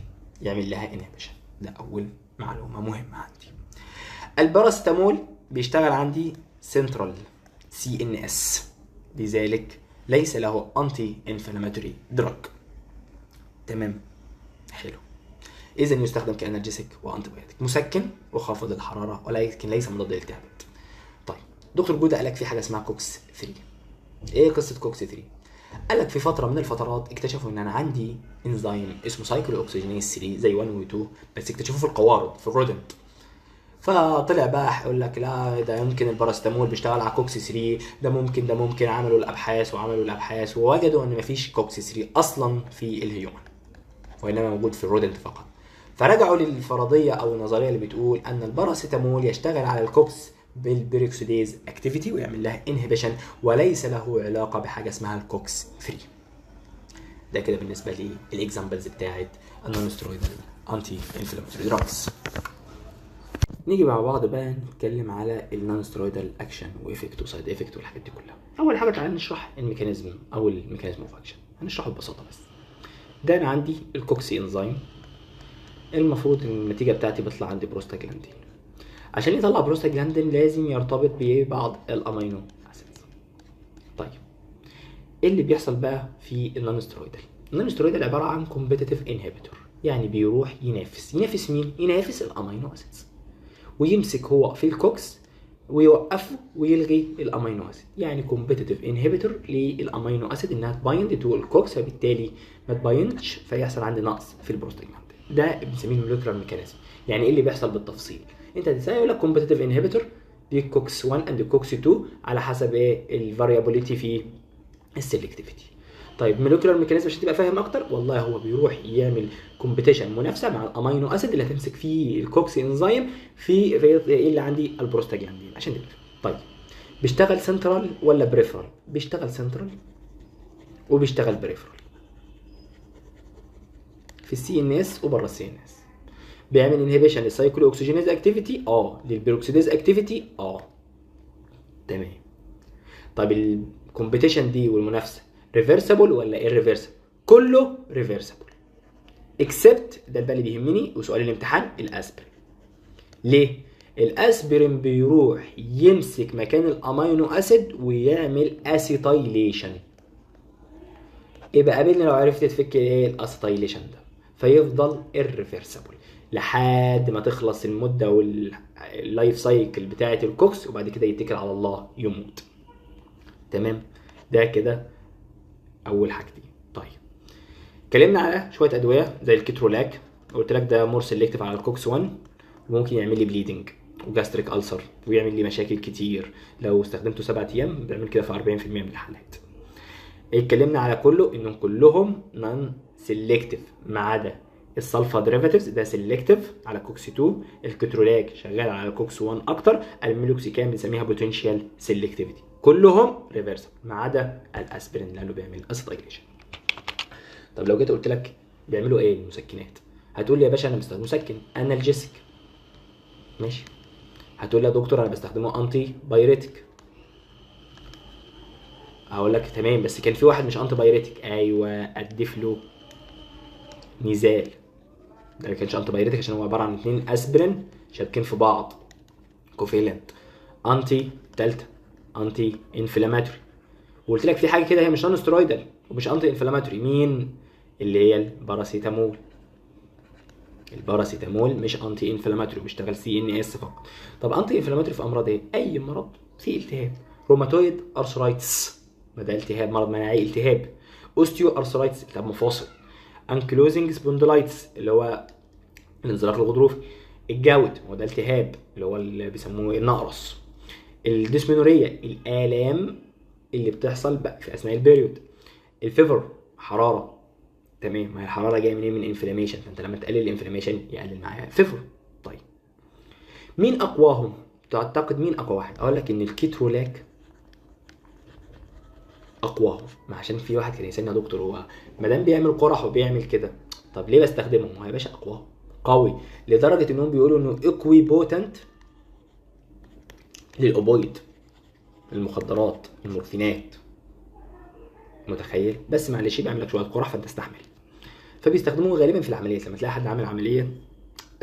يعمل لها inhibition. ده اول معلومة مهمة عندي. الباراسيتامول بيشتغل عندي central CNS، لذلك ليس له anti inflammatory drug. تمام، حلو. اذا يستخدم ك analgesic و antipyretic، مسكن وخافض الحرارة، ولكن ليس مضاد للالتهابات. طيب دكتور جوده قال لك في حاجة اسمها COX 3. ايه قصة COX 3؟ قال لك في فترة من الفترات اكتشفوا ان انا عندي انزيم اسمه cyclooxygenase 3 زي 1 و 2، بس اكتشفوه في القوارض في ال rodent. فطلع بقى يقول لك لا ده يمكن الباراسيتامول بيشتغل على COX 3، ده ممكن ده ممكن. عملوا الابحاث وعملوا الابحاث ووجدوا ان مفيش COX 3 اصلا في ال human، وانما موجود في ال rodent فقط. فرجعوا للفرضيه او النظرية اللي بتقول ان الباراسيتامول يشتغل على ال COX بال peroxidase activity ويعمل لها inhibition، وليس له علاقة بحاجة اسمها ال COX 3. ده كده بالنسبة لل examples بتاعت ال non-steroidal anti-inflammatory drugs. نيجي مع بعض بقى نتكلم على ال non-steroidal action و effect و side effect والحاجات دي كلها. اول حاجة تعالى نشرح ال mechanism او ال mechanism of action، هنشرحه ببساطة بس. ده انا عندي ال COX enzyme، المفروض ان النتيجة بتاعتي بيطلع عندي بروستاجلاندين. عشان يطلع بروستاجلاندين لازم يرتبط ببعض ال amino acids. طيب ايه اللي بيحصل بقى في ال non-steroidal؟ ال non-steroidal عبارة عن competitive inhibitor، يعني بيروح ينافس. ينافس مين؟ ينافس ال amino acids، ويمسك هو في ال COX ويوقفه ويلغي ال amino acid. يعني competitive inhibitor لل amino acid انها ت bind to ال COX، فبالتالي ما ت bind ش، فيحصل عندي نقص في البروستاجلاندين. ده بنسميه ال molecular mechanism. يعني ايه اللي بيحصل بالتفصيل؟ انت هتسال يقول لك competitive inhibitor دي COX 1 and COX 2 على حسب ايه ال variability في ال selectivity. طيب molecular mechanism عشان تبقى فاهم اكتر، والله هو بيروح يعمل competition منافسه مع ال amino acid اللي هتمسك فيه ال COX enzyme في ايه اللي عندي البروستاجلاندين عشان تبقى. طيب بيشتغل سنترال ولا peripheral؟ بيشتغل سنترال وبيشتغل peripheral في ال CNS وبره ال CNS. بيعمل inhibition لل cyclooxygenase activity، لل peroxidase activity، تمام. طيب ال competition دي والمنافسه reversible ولا irreversible؟ كله reversible except ده اللي بيهمني وسؤال الامتحان، الاسبرين. ليه؟ الاسبرين بيروح يمسك مكان ال amino acid ويعمل acetylation. يبقى قابلني لو عرفت تفك ايه ال acetylation ده، فيفضل irreversible لحد ما تخلص المدة وال life cycle بتاعه ال COX، وبعد كده يتكل على الله يموت. تمام، ده كده اول حاجتين. طيب اتكلمنا على شوية ادوية زي ال ketorolac، قلت لك ده more selective على ال COX 1، وممكن يعمل لي bleeding و gastric ulcer ويعمل لي مشاكل كتير لو استخدمته 7 ايام، بيعمل كده في 40% من الحالات. اتكلمنا على كله انهم كلهم non selective ما عدا ال sulfa derivatives ده selective على COX 2، ال ketorolac شغال على COX 1 اكتر، ال meloxicam بنسميها potential selectivity، كلهم reversible ما عدا الاسبرين لانه بيعمل acetylation. طب لو جيت قلت لك بيعملوا ايه المسكنات؟ هتقول لي يا باشا انا بستخدم مسكن analgesic، ماشي. هتقول لي يا دكتور انا بستخدمه antipyretic، هقول لك تمام، بس كان في واحد مش antipyretic، ايوه ال diflunisal ده ما كانش antipyretic عشان هو عبارة عن 2 اسبرين شابكين في بعض covalent. anti تالتة anti-inflammatory، وقلت لك في حاجة كده هي مش non steroidal ومش anti-inflammatory، مين؟ اللي هي الباراسيتامول. الباراسيتامول مش anti-inflammatory، بيشتغل CNS فقط. طب anti-inflammatory في امراض ايه؟ اي مرض فيه التهاب، rheumatoid arthritis ما ده التهاب، مرض مناعي التهاب، osteoarthritis التهاب مفاصل، ankylosing spondylitis اللي هو الانزلاق الغضروفي، ال gout وده التهاب اللي هو اللي بيسموه النقرس، ال dysmenorrhea الالام اللي بتحصل بقى في اثناء ال period، ال fever حرارة، تمام، ما هي الحرارة جاية منين؟ من inflammation، فانت لما تقلل ال inflammation يقلل معاها fever. طيب مين اقواهم؟ تعتقد مين اقوى واحد؟ اقول لك ان ال ketorolac اقواهم، ما عشان في واحد كان يسالني يا دكتور هو ما دام بيعمل قرح وبيعمل كده طب ليه بستخدمهم؟ هو يا باشا اقواهم قوي لدرجة انهم بيقولوا انه equipotent لل opioid، المخدرات، المورفينات، متخيل؟ بس معلش بيعمل لك شوية قرح فانت استحمل. فبيستخدموه غالبا في العمليات، لما تلاقي حد عامل عملية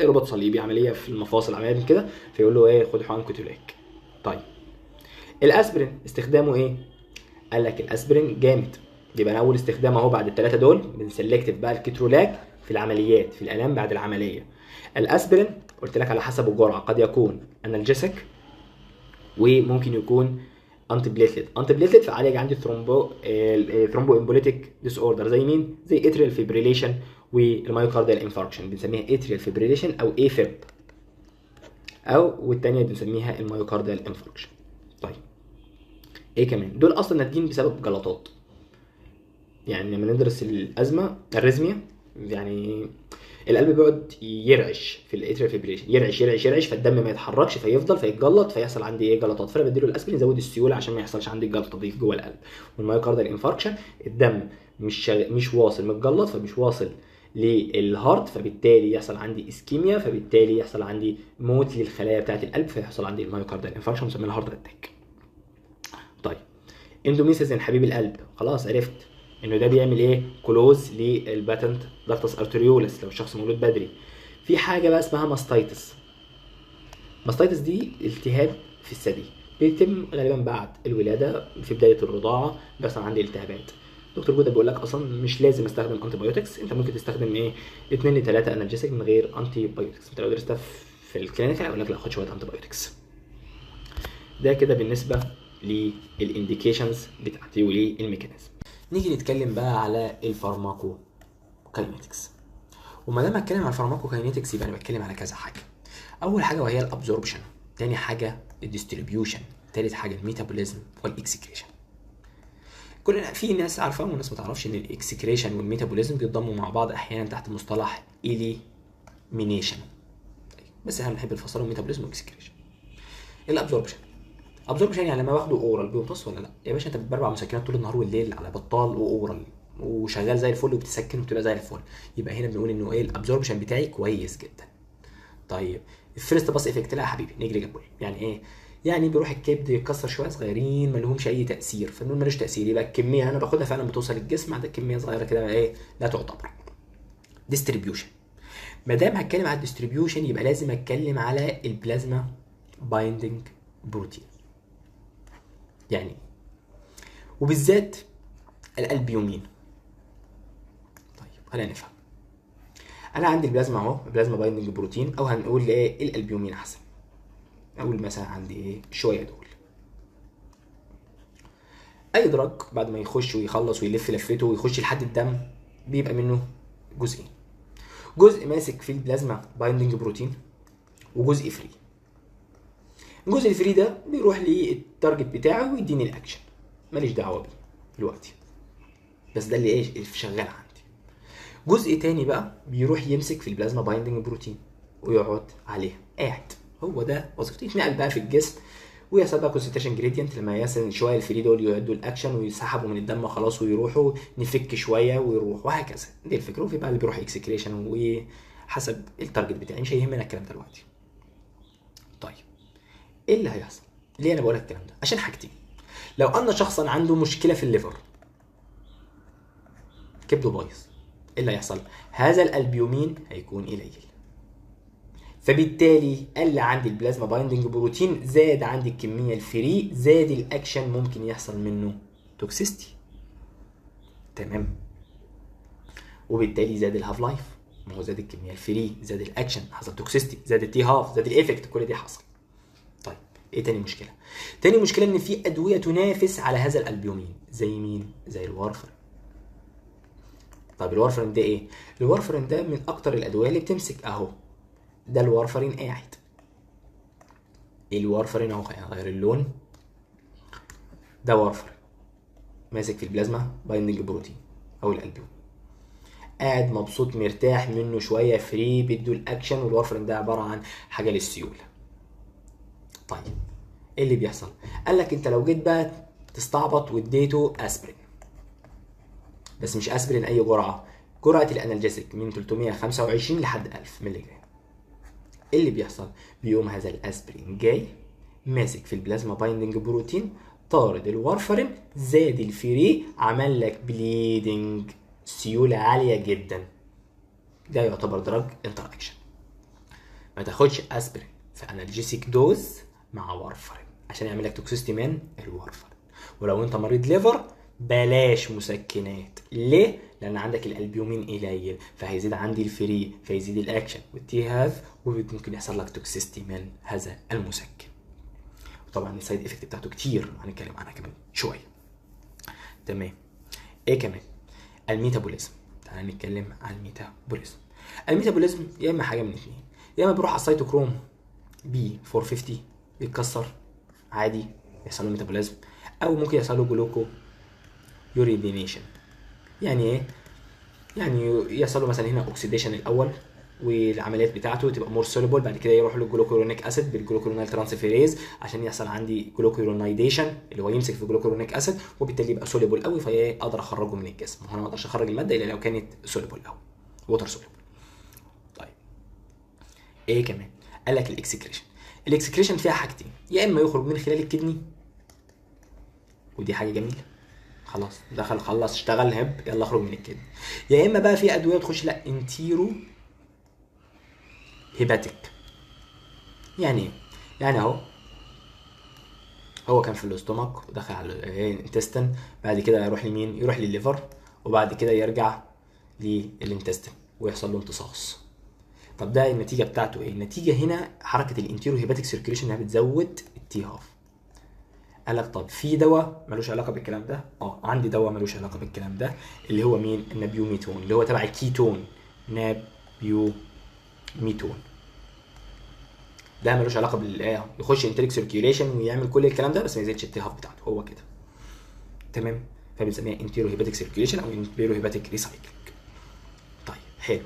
رباط صليبي، عملية في المفاصل، عملية من كده، فيقول له ايه؟ خد حقن ketorolac. طيب الاسبرين استخدامه ايه؟ قال لك الاسبرين جامد، يبقى انا اول استخدام اهو بعد الثلاثة دول بن selective بقى ال ketorolac في العمليات، في الالام بعد العملية. الاسبرين قلت لك على حسب الجرعة قد يكون analgesic وممكن يكون antiplatelet. antiplatelet فعالج عندي thromboembolic disorder زي مين؟ زي atrial fibrillation وال myocardial infarction، بنسميها atrial fibrillation او AFib. او والثانية بنسميها ال myocardial infarction. طيب ايه كمان؟ دول اصلا ناتجين بسبب جلطات. يعني لما ندرس الازمة ال arrhythmia، يعني القلب بيقعد يرعش في ال atrial fibrillation، يرعش يرعش يرعش، فالدم ما يتحركش فيفضل فيتجلط، فيحصل عندي ايه؟ جلطات. فانا بديله الاسبرين يزود السيولة عشان ما يحصلش عندي الجلطة دي جوه القلب. وال myocardial infarction الدم مش واصل، متجلط، فمش واصل لل heart، فبالتالي يحصل عندي ischemia، فبالتالي يحصل عندي موت للخلايا بتاعه القلب، فيحصل عندي ال myocardial infarction بنسميها heart attack. طيب indomethacin حبيب القلب، خلاص عرفت انه ده بيعمل ايه؟ close لل patent ductus arteriosus لو الشخص مولود بدري. في حاجة بقى اسمها mastitis. mastitis دي التهاب في الثدي، بيتم غالبا بعد الولادة في بداية الرضاعة، بيحصل عندي التهابات. دكتور جوده بيقول لك اصلا مش لازم استخدم antibiotics، انت ممكن تستخدم ايه؟ 2 ل 3 analgesic من غير antibiotics. انت لو درستها في ال clinical هيقول لك لا خد شوية antibiotics. ده كده بالنسبة لل indications بتاعتي ولل mechanism. نيجي نتكلم بقى على ال pharmacokinetics. وما دام اتكلم على ال pharmacokinetics يبقى انا بتكلم على كذا حاجة. اول حاجة وهي ال absorption، تاني حاجة ال distribution، تالت حاجة ال metabolism وال excretion. كلنا في ناس عارفه وناس ما تعرفش ان ال excretion وال metabolism بيتضموا مع بعض احيانا تحت مصطلح elimination، بس احنا بنحب نفصلهم metabolism و excretion. ال absorption، absorption يعني لما باخده oral بيمتص ولا لا؟ يا باشا انت بتبربع مسكنات طول النهار والليل على بطال و oral وشغال زي الفل وبتسكن وبتبقى زي الفل، يبقى هنا بنقول انه ايه؟ ال absorption بتاعي كويس جدا. طيب ال first pass effect، لا يا حبيبي negligible. يعني ايه؟ يعني بيروح الكبد يتكسر شوية صغيرين ما لهمش اي تاثير، فنقول ملوش تاثير، يبقى الكمية اللي انا باخدها فعلا بتوصل للجسم، عندك كمية صغيرة كده ايه؟ لا تعتبر. distribution، ما دام هتكلم على ال distribution يبقى لازم اتكلم على ال plasma binding protein، يعني وبالذات الالبيومين. طيب خلينا نفهم. انا عندي البلازما اهو، plasma binding protein، او هنقول ايه؟ الالبيومين احسن. اقول مثلا عندي ايه؟ شوية دول. اي drug بعد ما يخش ويخلص ويلف لفته ويخش لحد الدم بيبقى منه جزئين، جزء ماسك في ال plasma binding protein وجزء free. الجزء ال free ده بيروح لل target بتاعه ويديني الاكشن، ماليش دعوه بيه دلوقتي، بس ده اللي ايه شغال عندي. جزء تاني بقى بيروح يمسك في ال plasma binding protein ويقعد عليه قاعد، هو ده وظيفته، يتنقل بقى في الجسم ويحصل بقى concentration gradient، لما يصل شوية ال free دول يعدوا الاكشن ويسحبوا من الدم خلاص ويروحوا، نفك شوية ويروح وهكذا. دي الفكرة. وفي بقى اللي بيروح excretion وحسب ال target بتاعي، مش هيهمنا الكلام ده دلوقتي. طيب ايه اللي هيحصل؟ ليه انا بقول لك الكلام ده؟ عشان حاجتين. لو ان شخصا عنده مشكلة في ال liver، كبده بايظ، ايه اللي هيحصل؟ هذا الالبيومين هيكون قليل، فبالتالي قل عندي ال plasma binding protein، زاد عندي الكمية ال free، زاد الاكشن، ممكن يحصل منه toxicity. تمام؟ وبالتالي زاد ال half life، ما هو زاد الكمية ال free، زاد الاكشن، حصل toxicity، زاد ال t half، زاد ال effect، كل دي حصل. طيب ايه تاني مشكلة؟ تاني مشكلة ان في ادوية تنافس على هذا الالبيومين، زي مين؟ زي ال warfarin. طب ال warfarin ده ايه؟ ال warfarin ده من اكتر الادوية اللي بتمسك اهو، ده ال warfarin قاعد، ال warfarin اهو، خلينا نغير اللون، ده warfarin ماسك في ال plasma binding protein او الالبيوم، قاعد مبسوط مرتاح منه شوية free، بيدوا ال action. وال warfarin ده عبارة عن حاجة للسيوله. طيب ايه اللي بيحصل؟ قال لك انت لو جيت بقى تستعبط واديته اسبرين، بس مش اسبرين اي جرعة، جرعة ال analgesic من 325 لحد 1000 مللي جرام. ايه اللي بيحصل؟ بيقوم هذا الاسبرين جاي ماسك في ال plasma binding protein، طارد ال warfarin، زاد ال free، عمل لك bleeding، سيولة عالية جدا. ده يعتبر drug interaction. ما تاخدش اسبرين في analgesic dose مع warfarin عشان يعمل لك toxicity من ال warfarin. ولو انت مريض liver بلاش مسكنات. ليه؟ لان عندك الالبيومين قليل، فهيزيد عندي ال free، فيزيد ال action وال t half، وممكن يحصل لك toxicity من هذا المسكن. وطبعا ال side effect بتاعته كتير، هنتكلم عنها كمان شوية. تمام. ايه كمان؟ ال metabolism. تعالى نتكلم عن ال metabolism. ال metabolism يا اما حاجة من اتنين، يا اما بيروح على ال cytochrome P450 يتكسر عادي، يحصل له metabolism، او ممكن يحصل له glucuronidation. يعني ايه؟ يعني يحصل له مثلا هنا oxidation الاول، والعمليات بتاعته تبقى more soluble، بعد كده يروح لل glucuronic acid بال glucuronyl transferase عشان يحصل عندي glucuronidation اللي هو يمسك في glucuronic acid، وبالتالي يبقى soluble قوي، فاقدر اخرجه من الجسم. هو انا ما اقدرش اخرج المادة الا لو كانت soluble او water soluble. طيب ايه كمان؟ قال لك ال excretion. ال excretion فيها حاجتين، يا اما يخرج من خلال ال kidney، ودي حاجة جميلة، خلاص دخل خلص اشتغل هب يلا اخرج من ال kidney، يا اما بقى في ادوية تخش لا enterohepatic. يعني ايه؟ يعني اهو هو كان في ال stomach ودخل على ال intestine، بعد كده يروح لمين؟ يروح للل liver، وبعد كده يرجع لل intestine ويحصل له امتصاص. طب ده النتيجة بتاعته ايه؟ النتيجة هنا حركة ال enterohepatic circulation انها بتزود ال t half. قال لك طب في دواء ملوش علاقة بالكلام ده؟ عندي دواء ملوش علاقة بالكلام ده اللي هو مين؟ ال nabumetone، اللي هو تبع الكيتون، nabumetone. ده ملوش علاقة بال يخش enteric circulation ويعمل كل الكلام ده، بس ما يزيدش ال t half بتاعته، هو كده. تمام؟ فبنسميها enterohepatic circulation او enterohepatic recycling. طيب حلو.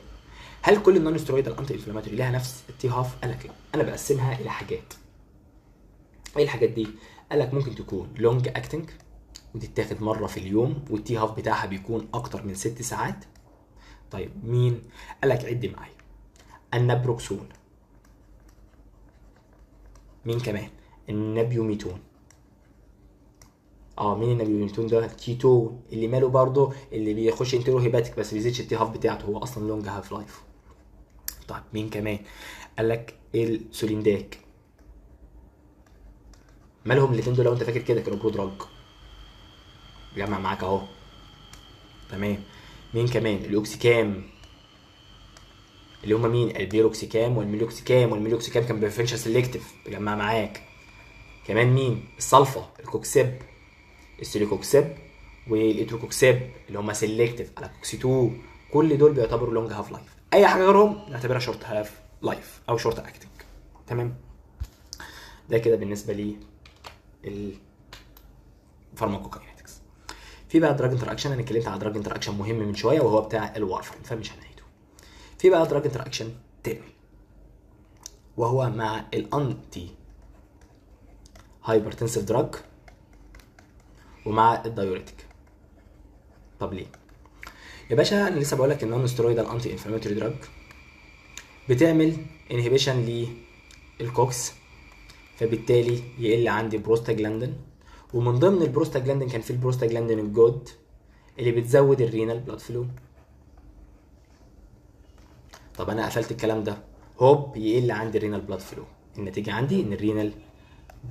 هل كل ال non-steroidal anti-inflammatory لها نفس ال t half؟ قال لك لا، انا بقسمها الى حاجات. ايه الحاجات دي؟ قال لك ممكن تكون long acting وتتاخد مرة في اليوم، وال t half بتاعها بيكون اكتر من 6 ساعات. طيب مين؟ قال لك عد معايا، النابروكسون، مين كمان؟ ال nabumetone. مين ال nabumetone ده؟ الكيتون اللي ماله برضه اللي بيخش enterohepatic بس بيزيدش ال t half بتاعته، هو اصلا long half life. طيب مين كمان؟ قال لك ال sulindac. مالهم الاثنين دول؟ لو انت فاكر كده كانوا prodrug، جمع معاك اهو. تمام. مين كمان؟ ال oxicam، اللي هما مين؟ ال piroxicam وال meloxicam، وال meloxicam كان preferential selective، بجمع معاك. كمان مين؟ السلفا، ال coxib، ال celecoxib وال etoricoxib اللي هما selective على COX 2، كل دول بيعتبروا long half life. اي حاجة غيرهم نعتبرها short half life او short acting. تمام؟ ده كده بالنسبة لي ال pharmacokinetics. في بقى drug interaction، انا اتكلمت على drug interaction مهم من شوية وهو بتاع ال warfarin، فمش هنعيده. في بقى drug interaction تاني وهو مع ال antihypertensive drug ومع ال diuretic. طب ليه؟ يا باشا انا لسه بقول لك ان non-steroidal anti-inflammatory drug بتعمل inhibition لل COX، فبالتالي يقل عندي بروستاجلاندين، ومن ضمن البروستاجلاندين كان في ال prostaglandin ال good اللي بتزود ال renal blood flow. طب انا قفلت الكلام ده، هوب يقل عندي ال renal blood flow، النتيجة عندي ان ال renal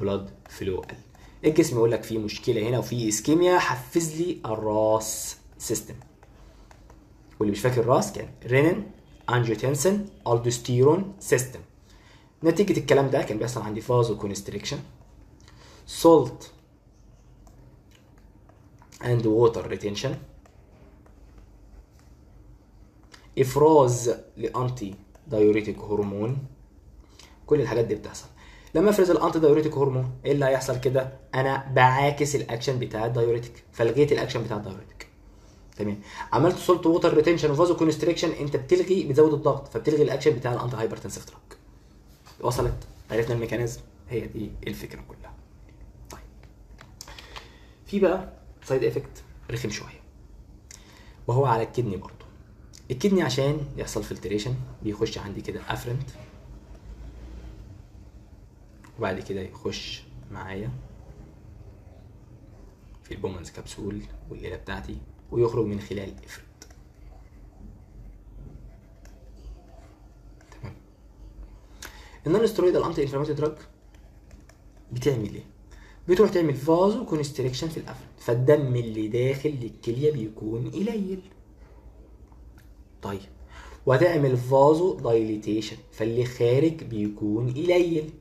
blood flow قل. الجسم يقول لك في مشكلة هنا وفي ischemia، حفز لي ال RAAS system. واللي مش فاكر ال RAAS كان renin angiotensin aldosterone system. نتيجة الكلام ده كان بيحصل عندي vasoconstriction، salt and water retention، افراز ل antidiuretic hormone. كل الحاجات دي بتحصل لما افرز ال antidiuretic hormone. ايه اللي هيحصل كده؟ انا بعاكس الاكشن بتاع ال diuretic، فلغيت الاكشن بتاع ال diuretic. تمام. عملت salt water retention و vasoconstriction، انت بتلغي، بتزود الضغط، فبتلغي الاكشن بتاع ال antihypertensive drug. وصلت؟ عرفنا ال mechanism، هي دي الفكرة كلها. طيب في بقى side effect رخم شوية وهو على ال kidney برضه. ال kidney عشان يحصل filtration بيخش عندي كده afferent، وبعد كده يخش معايا في ال Bowman's capsule والليلة بتاعتي، ويخرج من خلال efferent. تمام. ال non-steroidal anti-inflammatory drug بتعمل ايه؟ بتروح تعمل vasoconstriction في ال afferent، فالدم اللي داخل للكليه بيكون قليل. طيب وهتعمل vasodilatation، فاللي خارج بيكون قليل.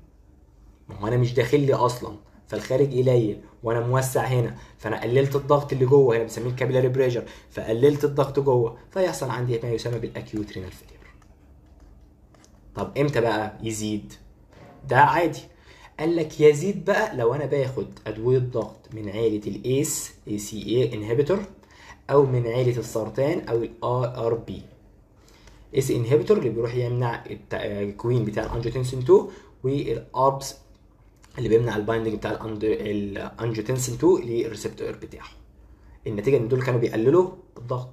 ما هو انا مش داخل لي اصلا، فالخارج قليل وانا موسع هنا، فانا قللت الضغط اللي جوه هنا، بنسميه ال capillary pressure، فقللت الضغط جوه، فيحصل عندي ما يسمى بال acute renal failure. طب امتى بقى يزيد؟ ده عادي. قال لك يزيد بقى لو انا باخد ادوية ضغط من عيله ال ACE ACE inhibitor، او من عيله ال sartan او ال ARB. ACE inhibitor اللي بيروح يمنع التكوين بتاع ال angiotensin 2، وال ARBs اللي بيمنع ال binding بتاع ال angiotensin 2 لل receptor بتاعه. النتيجة ان دول كانوا بيقللوا الضغط،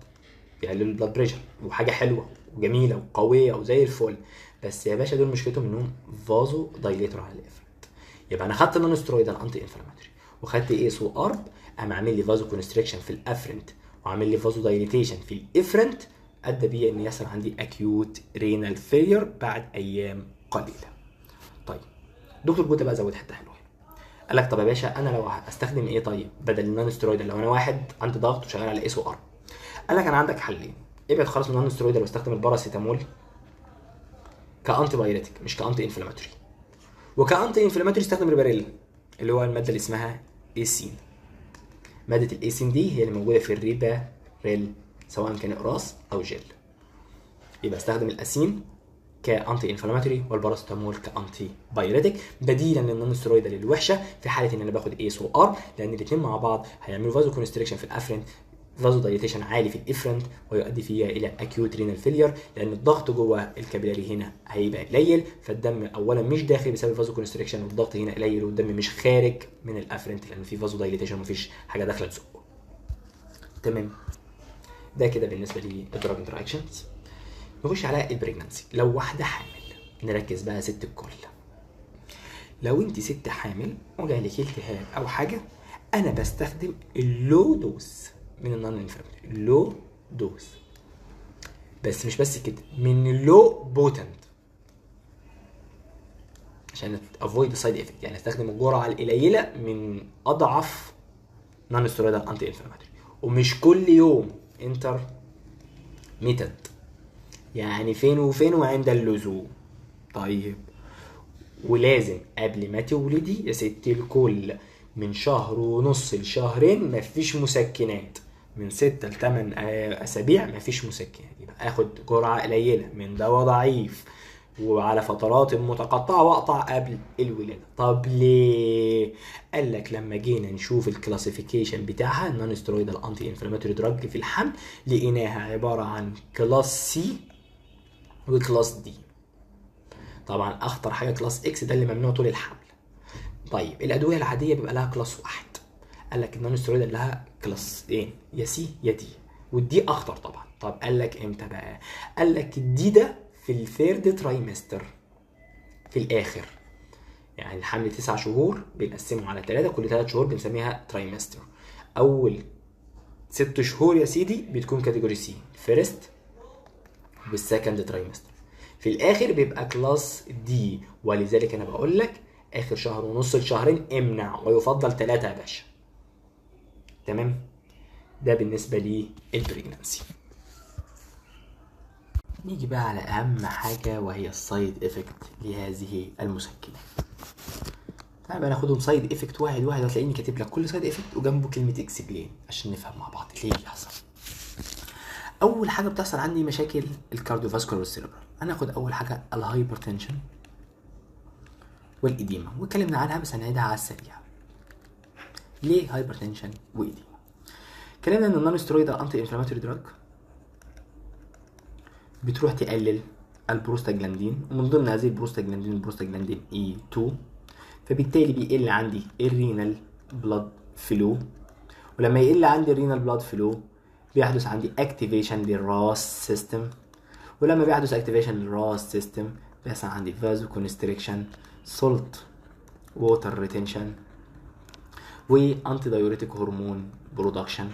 بيقللوا ال blood pressure، وحاجه حلوة وجميلة وقويه وزي الفل. بس يا باشا دول مشكلتهم انهم vasodilator على ال afferent. يبقى انا خدت ال non-steroidal anti-inflammatory وخدت ACE و ARB، قام عامل لي vasoconstriction في ال afferent وعامل لي vasodilatation في ال efferent، ادى بيه ان يحصل عندي acute renal failure بعد ايام قليله. طيب دكتور جوتا بقى زود حتة حلوة، قال لك طب يا باشا انا لو هستخدم ايه طيب بدل ال non-steroidal؟ لو انا واحد عندي ضغط وشغال على ACE و ARB، قال لك انا عندك حلين، ابعد خالص من ال non-steroidal واستخدم الباراسيتامول ك antipyretic مش ك anti-inflammatory، وك anti-inflammatory استخدم ريباريل اللي هو المادة اللي اسمها escin. مادة ال escin دي هي اللي موجودة في الريباريل سواء كان اقراص او جل. يبقى استخدم ال escin ك anti-inflammatory والباراسيتامول ك antipyretic بديلا لل non-steroidal الوحشة في حاله ان انا باخد ACE و ARB، لان الاثنين مع بعض هيعملوا vasoconstriction في ال afferent، vasodilatation عالي في ال efferent، ويؤدي فيها الى acute renal failure، لان الضغط جوه ال capillary هنا هيبقى قليل، فالدم اولا مش داخل بسبب vasoconstriction، والضغط هنا قليل والدم مش خارج من ال afferent لان في vasodilatation ومفيش حاجة داخله تزقه. تمام، ده كده بالنسبة لل drug interactions. نخش على ال pregnancy. لو واحدة حامل، نركز بقى ست الكل. لو انت ست حامل وجالك التهاب او حاجة، انا بستخدم ال low dose من ال non-inflammatory، low dose، بس مش بس كده، من ال low potent عشان avoid side effect، يعني استخدم الجرعة القليلة من اضعف non-steroidal anti-inflammatory، ومش كل يوم intermittent، يعني فين وفين وعند اللزوم. طيب ولازم قبل ما تولدي يا ست الكل من شهر ونص لشهرين مفيش مسكنات، من 6 ل 8 اسابيع مفيش مسكنات، يبقى اخد جرعة قليله من دواء ضعيف وعلى فترات متقطعه واقطع قبل الولادة. طب ليه؟ قال لك لما جينا نشوف ال classification بتاعها ال non-steroidal anti-inflammatory drug في الحمل، لقيناها عبارة عن class C و class D. طبعا اخطر حاجة class X، ده اللي ممنوع طول الحمل. طيب الادوية العادية بيبقى لها class واحد، قال لك ال non-steroidal لها class ايه، يا C يا D، وال D اخطر طبعا. طب قال لك امتى بقى؟ قال لك ال D ده في ال third trimester في الاخر، يعني الحمل 9 شهور بنقسمه على 3، كل 3 شهور بنسميها trimester. اول 6 شهور يا سيدي بتكون category C first وال second trimester، في الاخر بيبقى class D. ولذلك انا بقول لك اخر شهر ونص لشهرين امنع، ويفضل 3 يا باشا. تمام، ده بالنسبة لل pregnancy. نيجي بقى على اهم حاجة وهي ال side effect لهذه المسكنات. تعال بقى ناخدهم side effect واحد واحد، هتلاقيني كاتب لك كل side effect وجنبه كلمة explain عشان نفهم مع بعض ليه بيحصل. اول حاجة بتحصل عندي مشاكل ال cardiovascular وال cerebral. هناخد اول حاجة ال hypertension وال edema، واتكلمنا عنها بس هنعيدها على السريع. ليه hypertension و edema؟ اتكلمنا ان ال non-steroidal anti-inflammatory drug بتروح تقلل البروستاجلاندين، ومن ضمن هذه ال prostaglandin ال prostaglandin E 2، فبالتالي بيقل عندي ال renal blood flow، ولما يقل عندي ال renal blood flow بيحدث عندي activation لل RAAS system، ولما بيحدث activation لل RAAS system بيحصل عندي vasoconstriction، salt water retention، و antidiuretic hormone production.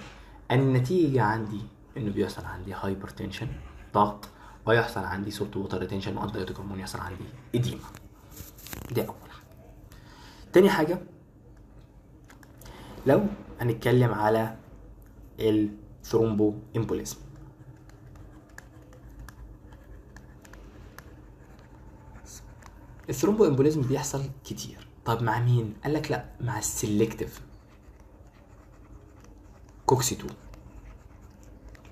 النتيجة عندي انه بيحصل عندي hypertension ضغط، ويحصل عندي salt water retention و antidiuretic hormone، يحصل عندي edema. دي اول حاجة. تاني حاجة لو هنتكلم على ال thromboembolism، ال thromboembolism بيحصل كتير. طب مع مين؟ قال لك لا، مع ال selective COX 2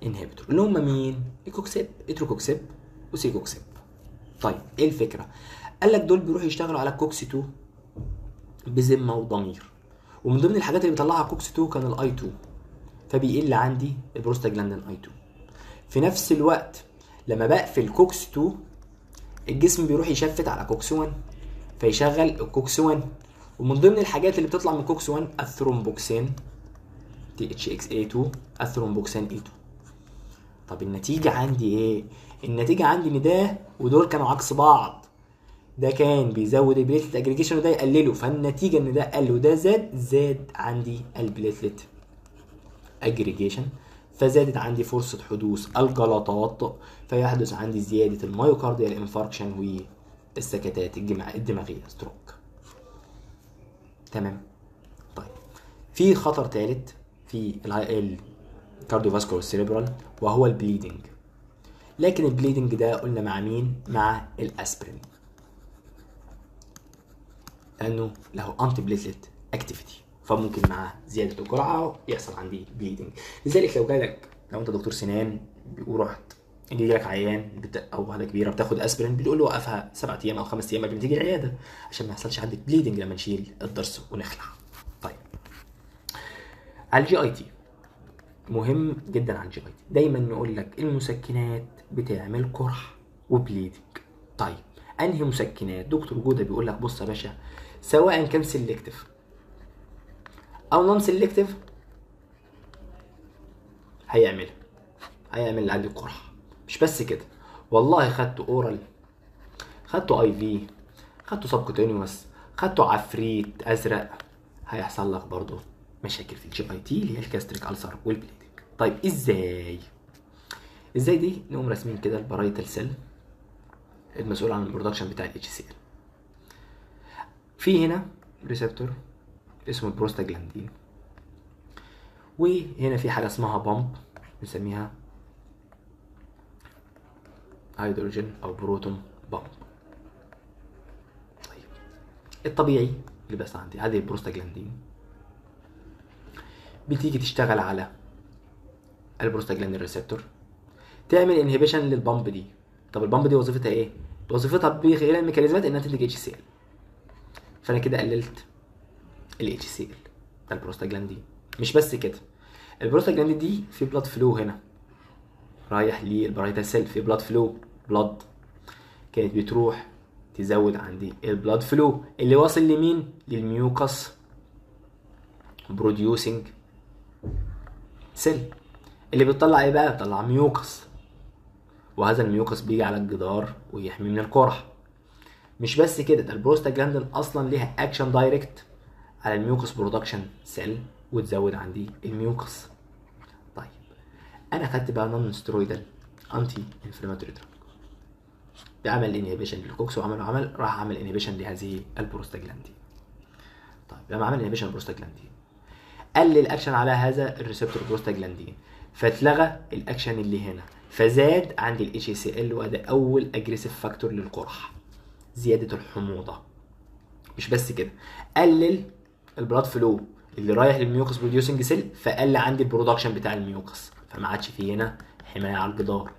inhibitor، اللي هم مين؟ ال coxib، etoricoxib و celecoxib. طيب ايه الفكرة؟ قال لك دول بيروحوا يشتغلوا على COX 2 بذمه وضمير، ومن ضمن الحاجات اللي بيطلعها COX 2 كان ال I 2، فبيقل عندي ال prostaglandin I 2. في نفس الوقت لما بقفل COX 2 الجسم بيروح ي shift على COX 1 فيشغل ال COX 1، ومن ضمن الحاجات اللي بتطلع من COX 1 ال thromboxane THX A 2، ال thromboxane A 2. طب النتيجة عندي ايه؟ النتيجة عندي ان ده ودول كانوا عكس بعض، ده كان بيزود ال platelet aggregation وده يقلله، فالنتيجة ان ده قل وده زاد، زاد عندي ال platelet aggregation، فزادت عندي فرصة حدوث الجلطات، فيحدث عندي زيادة ال myocardial infarction والسكتات الدماغية stroke. تمام. طيب في خطر ثالث في ال cardiovascular cerebral وهو ال bleeding، لكن ال bleeding ده قلنا مع مين؟ مع الاسبرين، لانه له antiplatelet activity، فممكن مع زيادة الجرعة يحصل عندي bleeding. لذلك لو جالك، لو انت دكتور سنان ورحت يجي لك عيان او واحدة كبيرة بتاخد اسبرين، بتقول له وقفها 7 ايام او 5 ايام قبل ما تيجي العيادة عشان ما يحصلش عندك bleeding لما نشيل الضرس ونخلع. طيب على ال GIT، مهم جدا على ال GIT، دايما نقول لك المسكنات بتعمل قرح و bleeding. طيب انهي مسكنات؟ دكتور جوده بيقول لك بص يا باشا، سواء كان selective او non selective هيعمل اللي عندي قرح. مش بس كده، والله خدته oral، خدته IV، خدته subcutaneous، خدته عفريت ازرق، هيحصل لك برضه مشاكل في ال GIT اللي هي ال gastric ulcer وال bleeding. طيب ازاي؟ ازاي دي؟ نقوم راسمين كده ال parietal cell المسؤول عن ال production بتاع ال HCl. في هنا receptor اسمه البروستاجلاندين، وهنا في حاجة اسمها pump بنسميها هيدروجين او proton pump. طيب الطبيعي اللي بيحصل عندي هذه البروستاجلاندين بتيجي تشتغل على ال prostaglandin receptor، تعمل inhibition لل pump دي. طب ال pump دي وظيفتها ايه؟ وظيفتها بخلال الميكانيزمات انها تنتج اتش سي ال، فانا كده قللت ال HCl ده البروستاجلاندين. مش بس كده، البروستاجلاندين دي في blood flow هنا رايح لل parietal cell، في blood flow، blood كانت بتروح تزود عندي ال blood flow اللي واصل لمين؟ لل mucus producing cell اللي بتطلع ايه بقى؟ بتطلع mucus، وهذا ال mucus بيجي على الجدار ويحميه من القرح. مش بس كده، ده البروستاجلاندين اصلا ليها action direct على ال mucus production cell وتزود عندي ال mucus. طيب انا خدت بقى non steroidal anti inflammatory drug، بعمل inhibition لل COX وعمل عمل راح عمل inhibition لهذه البروستاجلاندين. طيب لما عمل inhibition لل prostaglandin قلل الاكشن على هذا ال receptor prostaglandin، فاتلغى الاكشن اللي هنا، فزاد عندي ال HCl، وده اول aggressive factor للقرح، زيادة الحموضة. مش بس كده، قلل ال blood flow اللي رايح لل mucus producing cell، فقل عندي ال production بتاع ال mucus، فما عادش فيه هنا حماية على الجدار.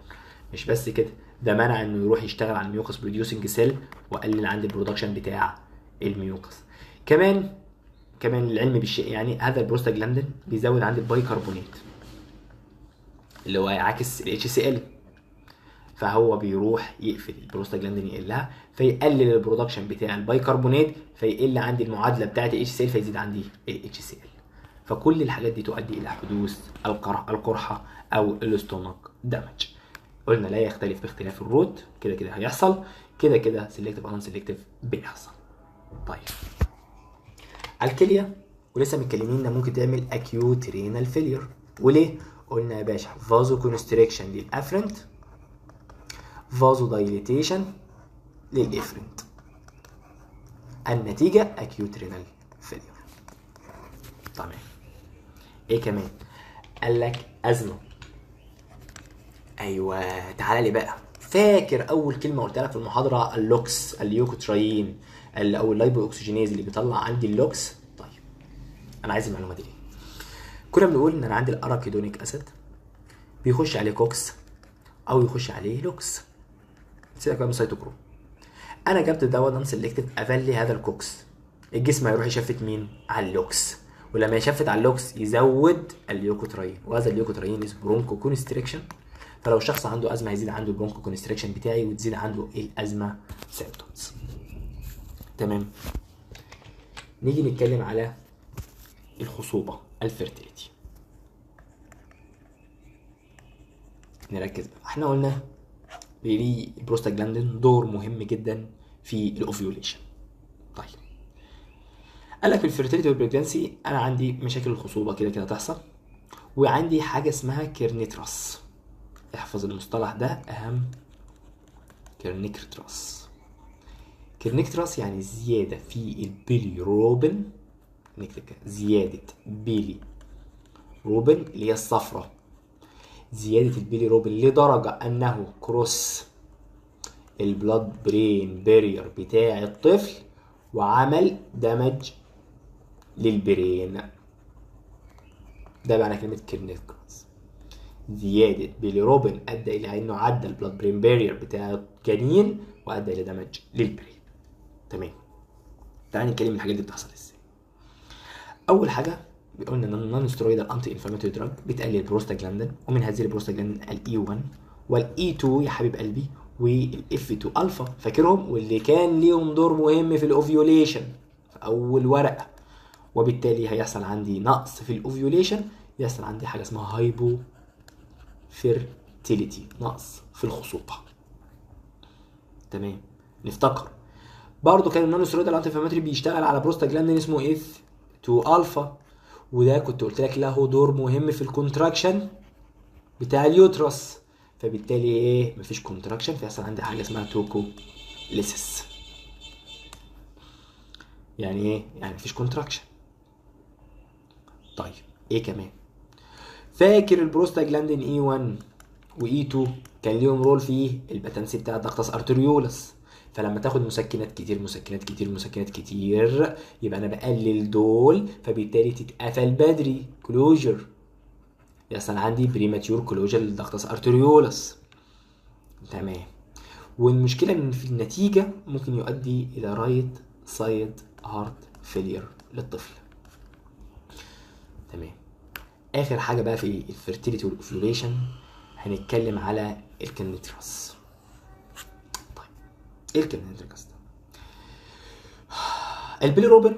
مش بس كده، ده منع انه يروح يشتغل على ال mucus producing cell وقلل عندي ال production بتاع ال mucus. كمان العلم بالشيء يعني، هذا البروستاجلاندين بيزود عندي البايكربونات اللي هو يعاكس ال HCl، فهو بيروح يقفل البروستاجلاندين يقلها، فيقلل ال production بتاع البايكربونات، فيقل عندي المعادلة بتاعه ال HCl، فيزيد عندي ال HCl. فكل الحاجات دي تؤدي الى حدوث القرحه او ال stomach damage. قلنا لا يختلف باختلاف ال route، كده كده هيحصل، كده كده selective او non selective بيحصل. طيب على الكلية، ولسه متكلمين ان ممكن تعمل acute renal failure. وليه؟ قلنا يا باشا vasoconstriction لل afferent، vasodilatation لل efferent، النتيجة acute renal failure. تمام. ايه كمان؟ قال لك ازمة. ايوه تعالى لي بقى، فاكر اول كلمة قلتها لك في المحاضرة؟ ال LOX، ال leukotriene او ال lipoxygenase اللي بيطلع عندي ال LOX. طيب انا عايز المعلومة دي ليه؟ كنا بنقول ان انا عندي ال arachidonic acid بيخش عليه COX او يخش عليه LOX، سيبك بقى من السيتوكروم. انا جبت دواء non selective قفل لي هذا ال COX، الجسم هيروح ي shift مين؟ على ال LOX، ولما ي shift على ال LOX يزود ال leukotriene، وهذا ال leukotriene اسمه bronchoconstriction. فلو الشخص عنده ازمة هيزيد عنده ال bronchoconstriction بتاعي وتزيد عنده الازمة symptoms. تمام. نيجي نتكلم على الخصوبة، ال fertility. نركز بقى، احنا قلنا ليه البروستاجلاندين دور مهم جدا في ال ovulation. طيب قال لك في ال fertility وال pregnancy انا عندي مشاكل الخصوبة كده كده تحصل، وعندي حاجة اسمها kernicterus. احفظ المصطلح ده اهم، kernicterus. kernicterus يعني زيادة في البيليروبين، نكتب كده زيادة بيلي روبين اللي هي الصفرة، زيادة البيليروبين لدرجة انه cross ال blood brain barrier بتاع الطفل وعمل damage لل brain. ده معنى كلمة kernicterus. زيادة بيليروبين ادى الى انه عدى ال blood brain barrier بتاع الجنين وادى الى damage لل brain. تمام. تعالى نتكلم الحاجات دي بتحصل ازاي. اول حاجة قلنا ان ال non steroidal anti inflammatory drug بتقلل البروستاجلاندين، ومن هذه ال prostaglandin ال E 1 وال E 2 يا حبيب قلبي، وال F 2 الفا، فاكرهم؟ واللي كان ليهم دور مهم في ال ovulation في اول ورقة، وبالتالي هيحصل عندي نقص في ال ovulation، يحصل عندي حاجة اسمها hypofertility، نقص في الخصوبة. تمام. نفتكر برضو كان ال non steroidal anti inflammatory بيشتغل على بروستاجلاندين اسمه F 2 الفا، وده كنت قلت لك له دور مهم في ال contraction بتاع ال uterus، فبالتالي ايه؟ مفيش contraction، فيحصل عندي حاجة اسمها tocolysis. يعني ايه؟ يعني مفيش contraction. طيب ايه كمان؟ فاكر ال prostaglandin E 1 و E 2 كان ليهم role في ال patency بتاع ال ductus arteriosus، فلما تاخد مسكنات كتير مسكنات كتير مسكنات كتير يبقى انا بقلل دول، فبالتالي تتقفل بدري closure، يحصل عندي premature closure لل ductus arteriosus. تمام. والمشكلة ان في النتيجة ممكن يؤدي الى right side heart failure للطفل. تمام. اخر حاجة بقى في ال fertility وال ovulation هنتكلم على ال kernicterus. طيب ايه ال kernicterus ده؟ البيليروبين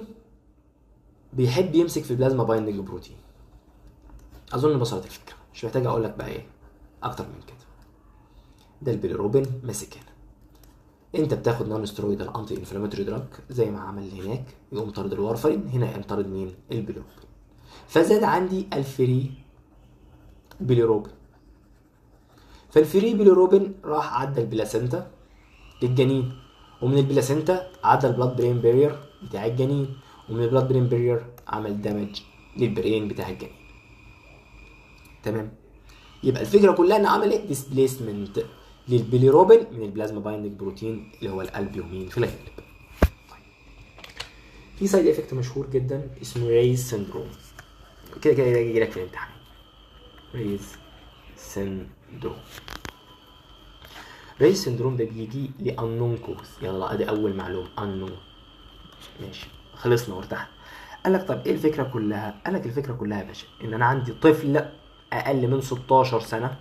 بيحب يمسك في plasma binding protein. اظن وصلت الفكرة، مش محتاج اقول لك بقى ايه اكتر من كده. ده البيليروبين ماسك هنا، انت بتاخد non steroidal anti inflammatory drug زي ما عمل هناك، يقوم طارد ال warfarin، هنا يقوم طارد مين؟ البيليروبين. فزاد عندي ال free bilirubin، فال free bilirubin راح عدى ال placenta للجنين، ومن ال placenta عدى ال blood brain barrier بتاع الجنين، ومن ال blood brain barrier عمل damage لل brain بتاع الجنين. تمام. يبقى الفكرة كلها ان عمل ايه؟ displacement لل bilirubin من ال plasma binding protein اللي هو الالبيومين في الغالب. طيب في side effect مشهور جدا اسمه Reye's syndrome، كده كده يجي لك في الامتحان. Reye's syndrome، Reye's syndrome ده بيجي ل unknown cause. يلا ادي اول معلومة unknown، ماشي خلصنا وارتحنا. قال لك طب ايه الفكرة كلها؟ قال لك الفكرة كلها يا باشا ان انا عندي طفل اقل من 16 سنة،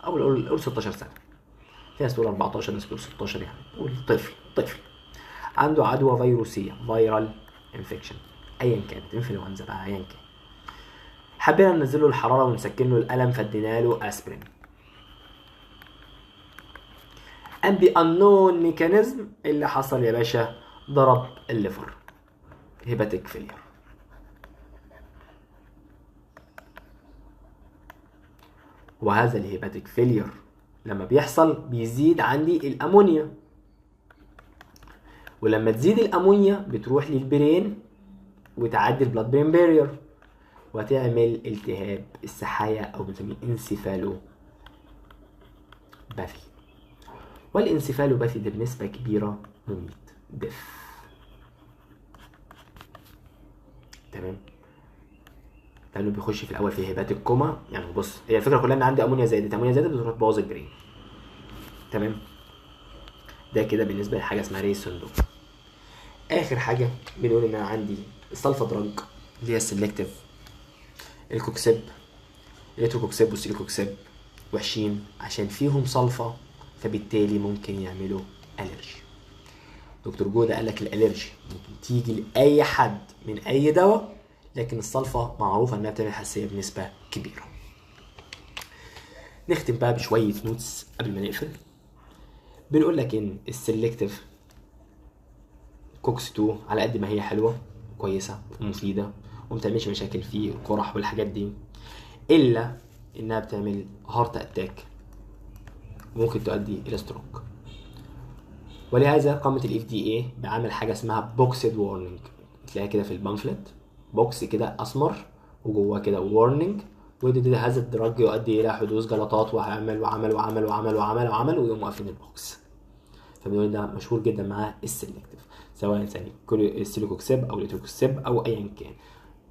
او قول 16 سنة، في ناس تقول 14، ناس تقول 16، يعني قول طفل عنده عدوى فيروسيه، viral infection ايا كانت، انفلونزا بقى ايا كان، حبينا ننزل له الحرارة ونسكن له الالم فادينا له اسبرين. ام by unknown mechanism اللي حصل يا باشا ضرب ال liver، hepatic failure. وهذا ال hepatic failure لما بيحصل بيزيد عندي الامونيا، ولما تزيد الامونيا بتروح لل brain وتعدي ال blood brain barrier وتعمل التهاب السحايا او بنسميه encephalopathy. وال encephalopathy ده بنسبة كبيرة مميت، death. تمام. لانه بيخش في الاول في hepatic coma. يعني بص هي الفكرة كلها ان عندي امونيا زادت، امونيا زادت بتروح تبوظ ال brain. تمام. ده كده بالنسبة لحاجة اسمها Reye's syndrome. اخر حاجة بنقول ان انا عندي ال sulfa drug اللي هي ال selective، ال coxib، ال etoricoxib وال celecoxib وحشين عشان فيهم سلفا، فبالتالي ممكن يعملوا allergy. دكتور جودة قال لك ال allergy ممكن تيجي لاي حد من اي دواء، لكن السلفا معروفة انها بتعمل حساسية بنسبة كبيرة. نختم بقى بشوية notes قبل ما نقفل. بنقول لك ان ال selective COX 2 على قد ما هي حلوة كويسة ومفيدة وما بتعملش مشاكل في القرح والحاجات دي، الا انها بتعمل heart attack وممكن تؤدي الى stroke. ولهذا قامت ال FDA بعمل حاجة اسمها boxed warning، تلاقيها كده في ال pamphlet، box كده اسمر وجواه كده warning، وده هذا ال drug يؤدي الى حدوث جلطات وعمل وعمل وعمل وعمل وعمل وعمل، ويقوم واقفين ال box. فبنقول ده مشهور جدا مع ال selective، سواء ثاني ال celecoxib او ال etoricoxib او ايا كان.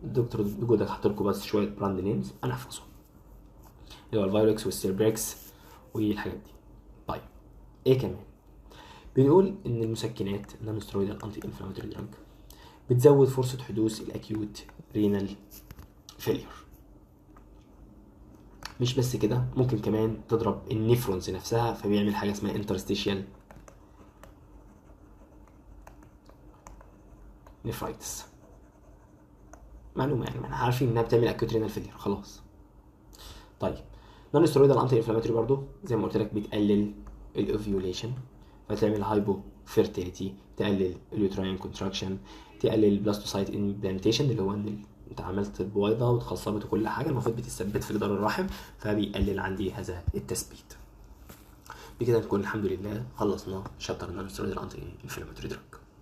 الدكتور جودة حاطط لكم بس شوية brand names انا احفظهم، اللي هو ال Vioxx وال Celebrex والحاجات دي. طيب ايه كمان؟ بنقول ان المسكنات non steroidal anti inflammatory drug بتزود فرصة حدوث ال acute renal failure. مش بس كده، ممكن كمان تضرب ال nephrons نفسها، فبيعمل حاجة اسمها interstitial nephritis. معلومة يعني، ما احنا عارفين انها بتعمل acute renal failure خلاص. طيب non steroidal anti inflammatory برضو زي ما قلت لك بتقلل ال ovulation، فتعمل hypofertility، تقلل ال uterine contraction، تقلل ال blastocyst implantation اللي هو ان انت عملت البويضة واتخصبت وكل حاجة المفروض بتثبت في جدار الرحم، فبيقلل عندي هذا التثبيت. بكده نكون الحمد لله خلصنا chapter non steroidal anti inflammatory drug.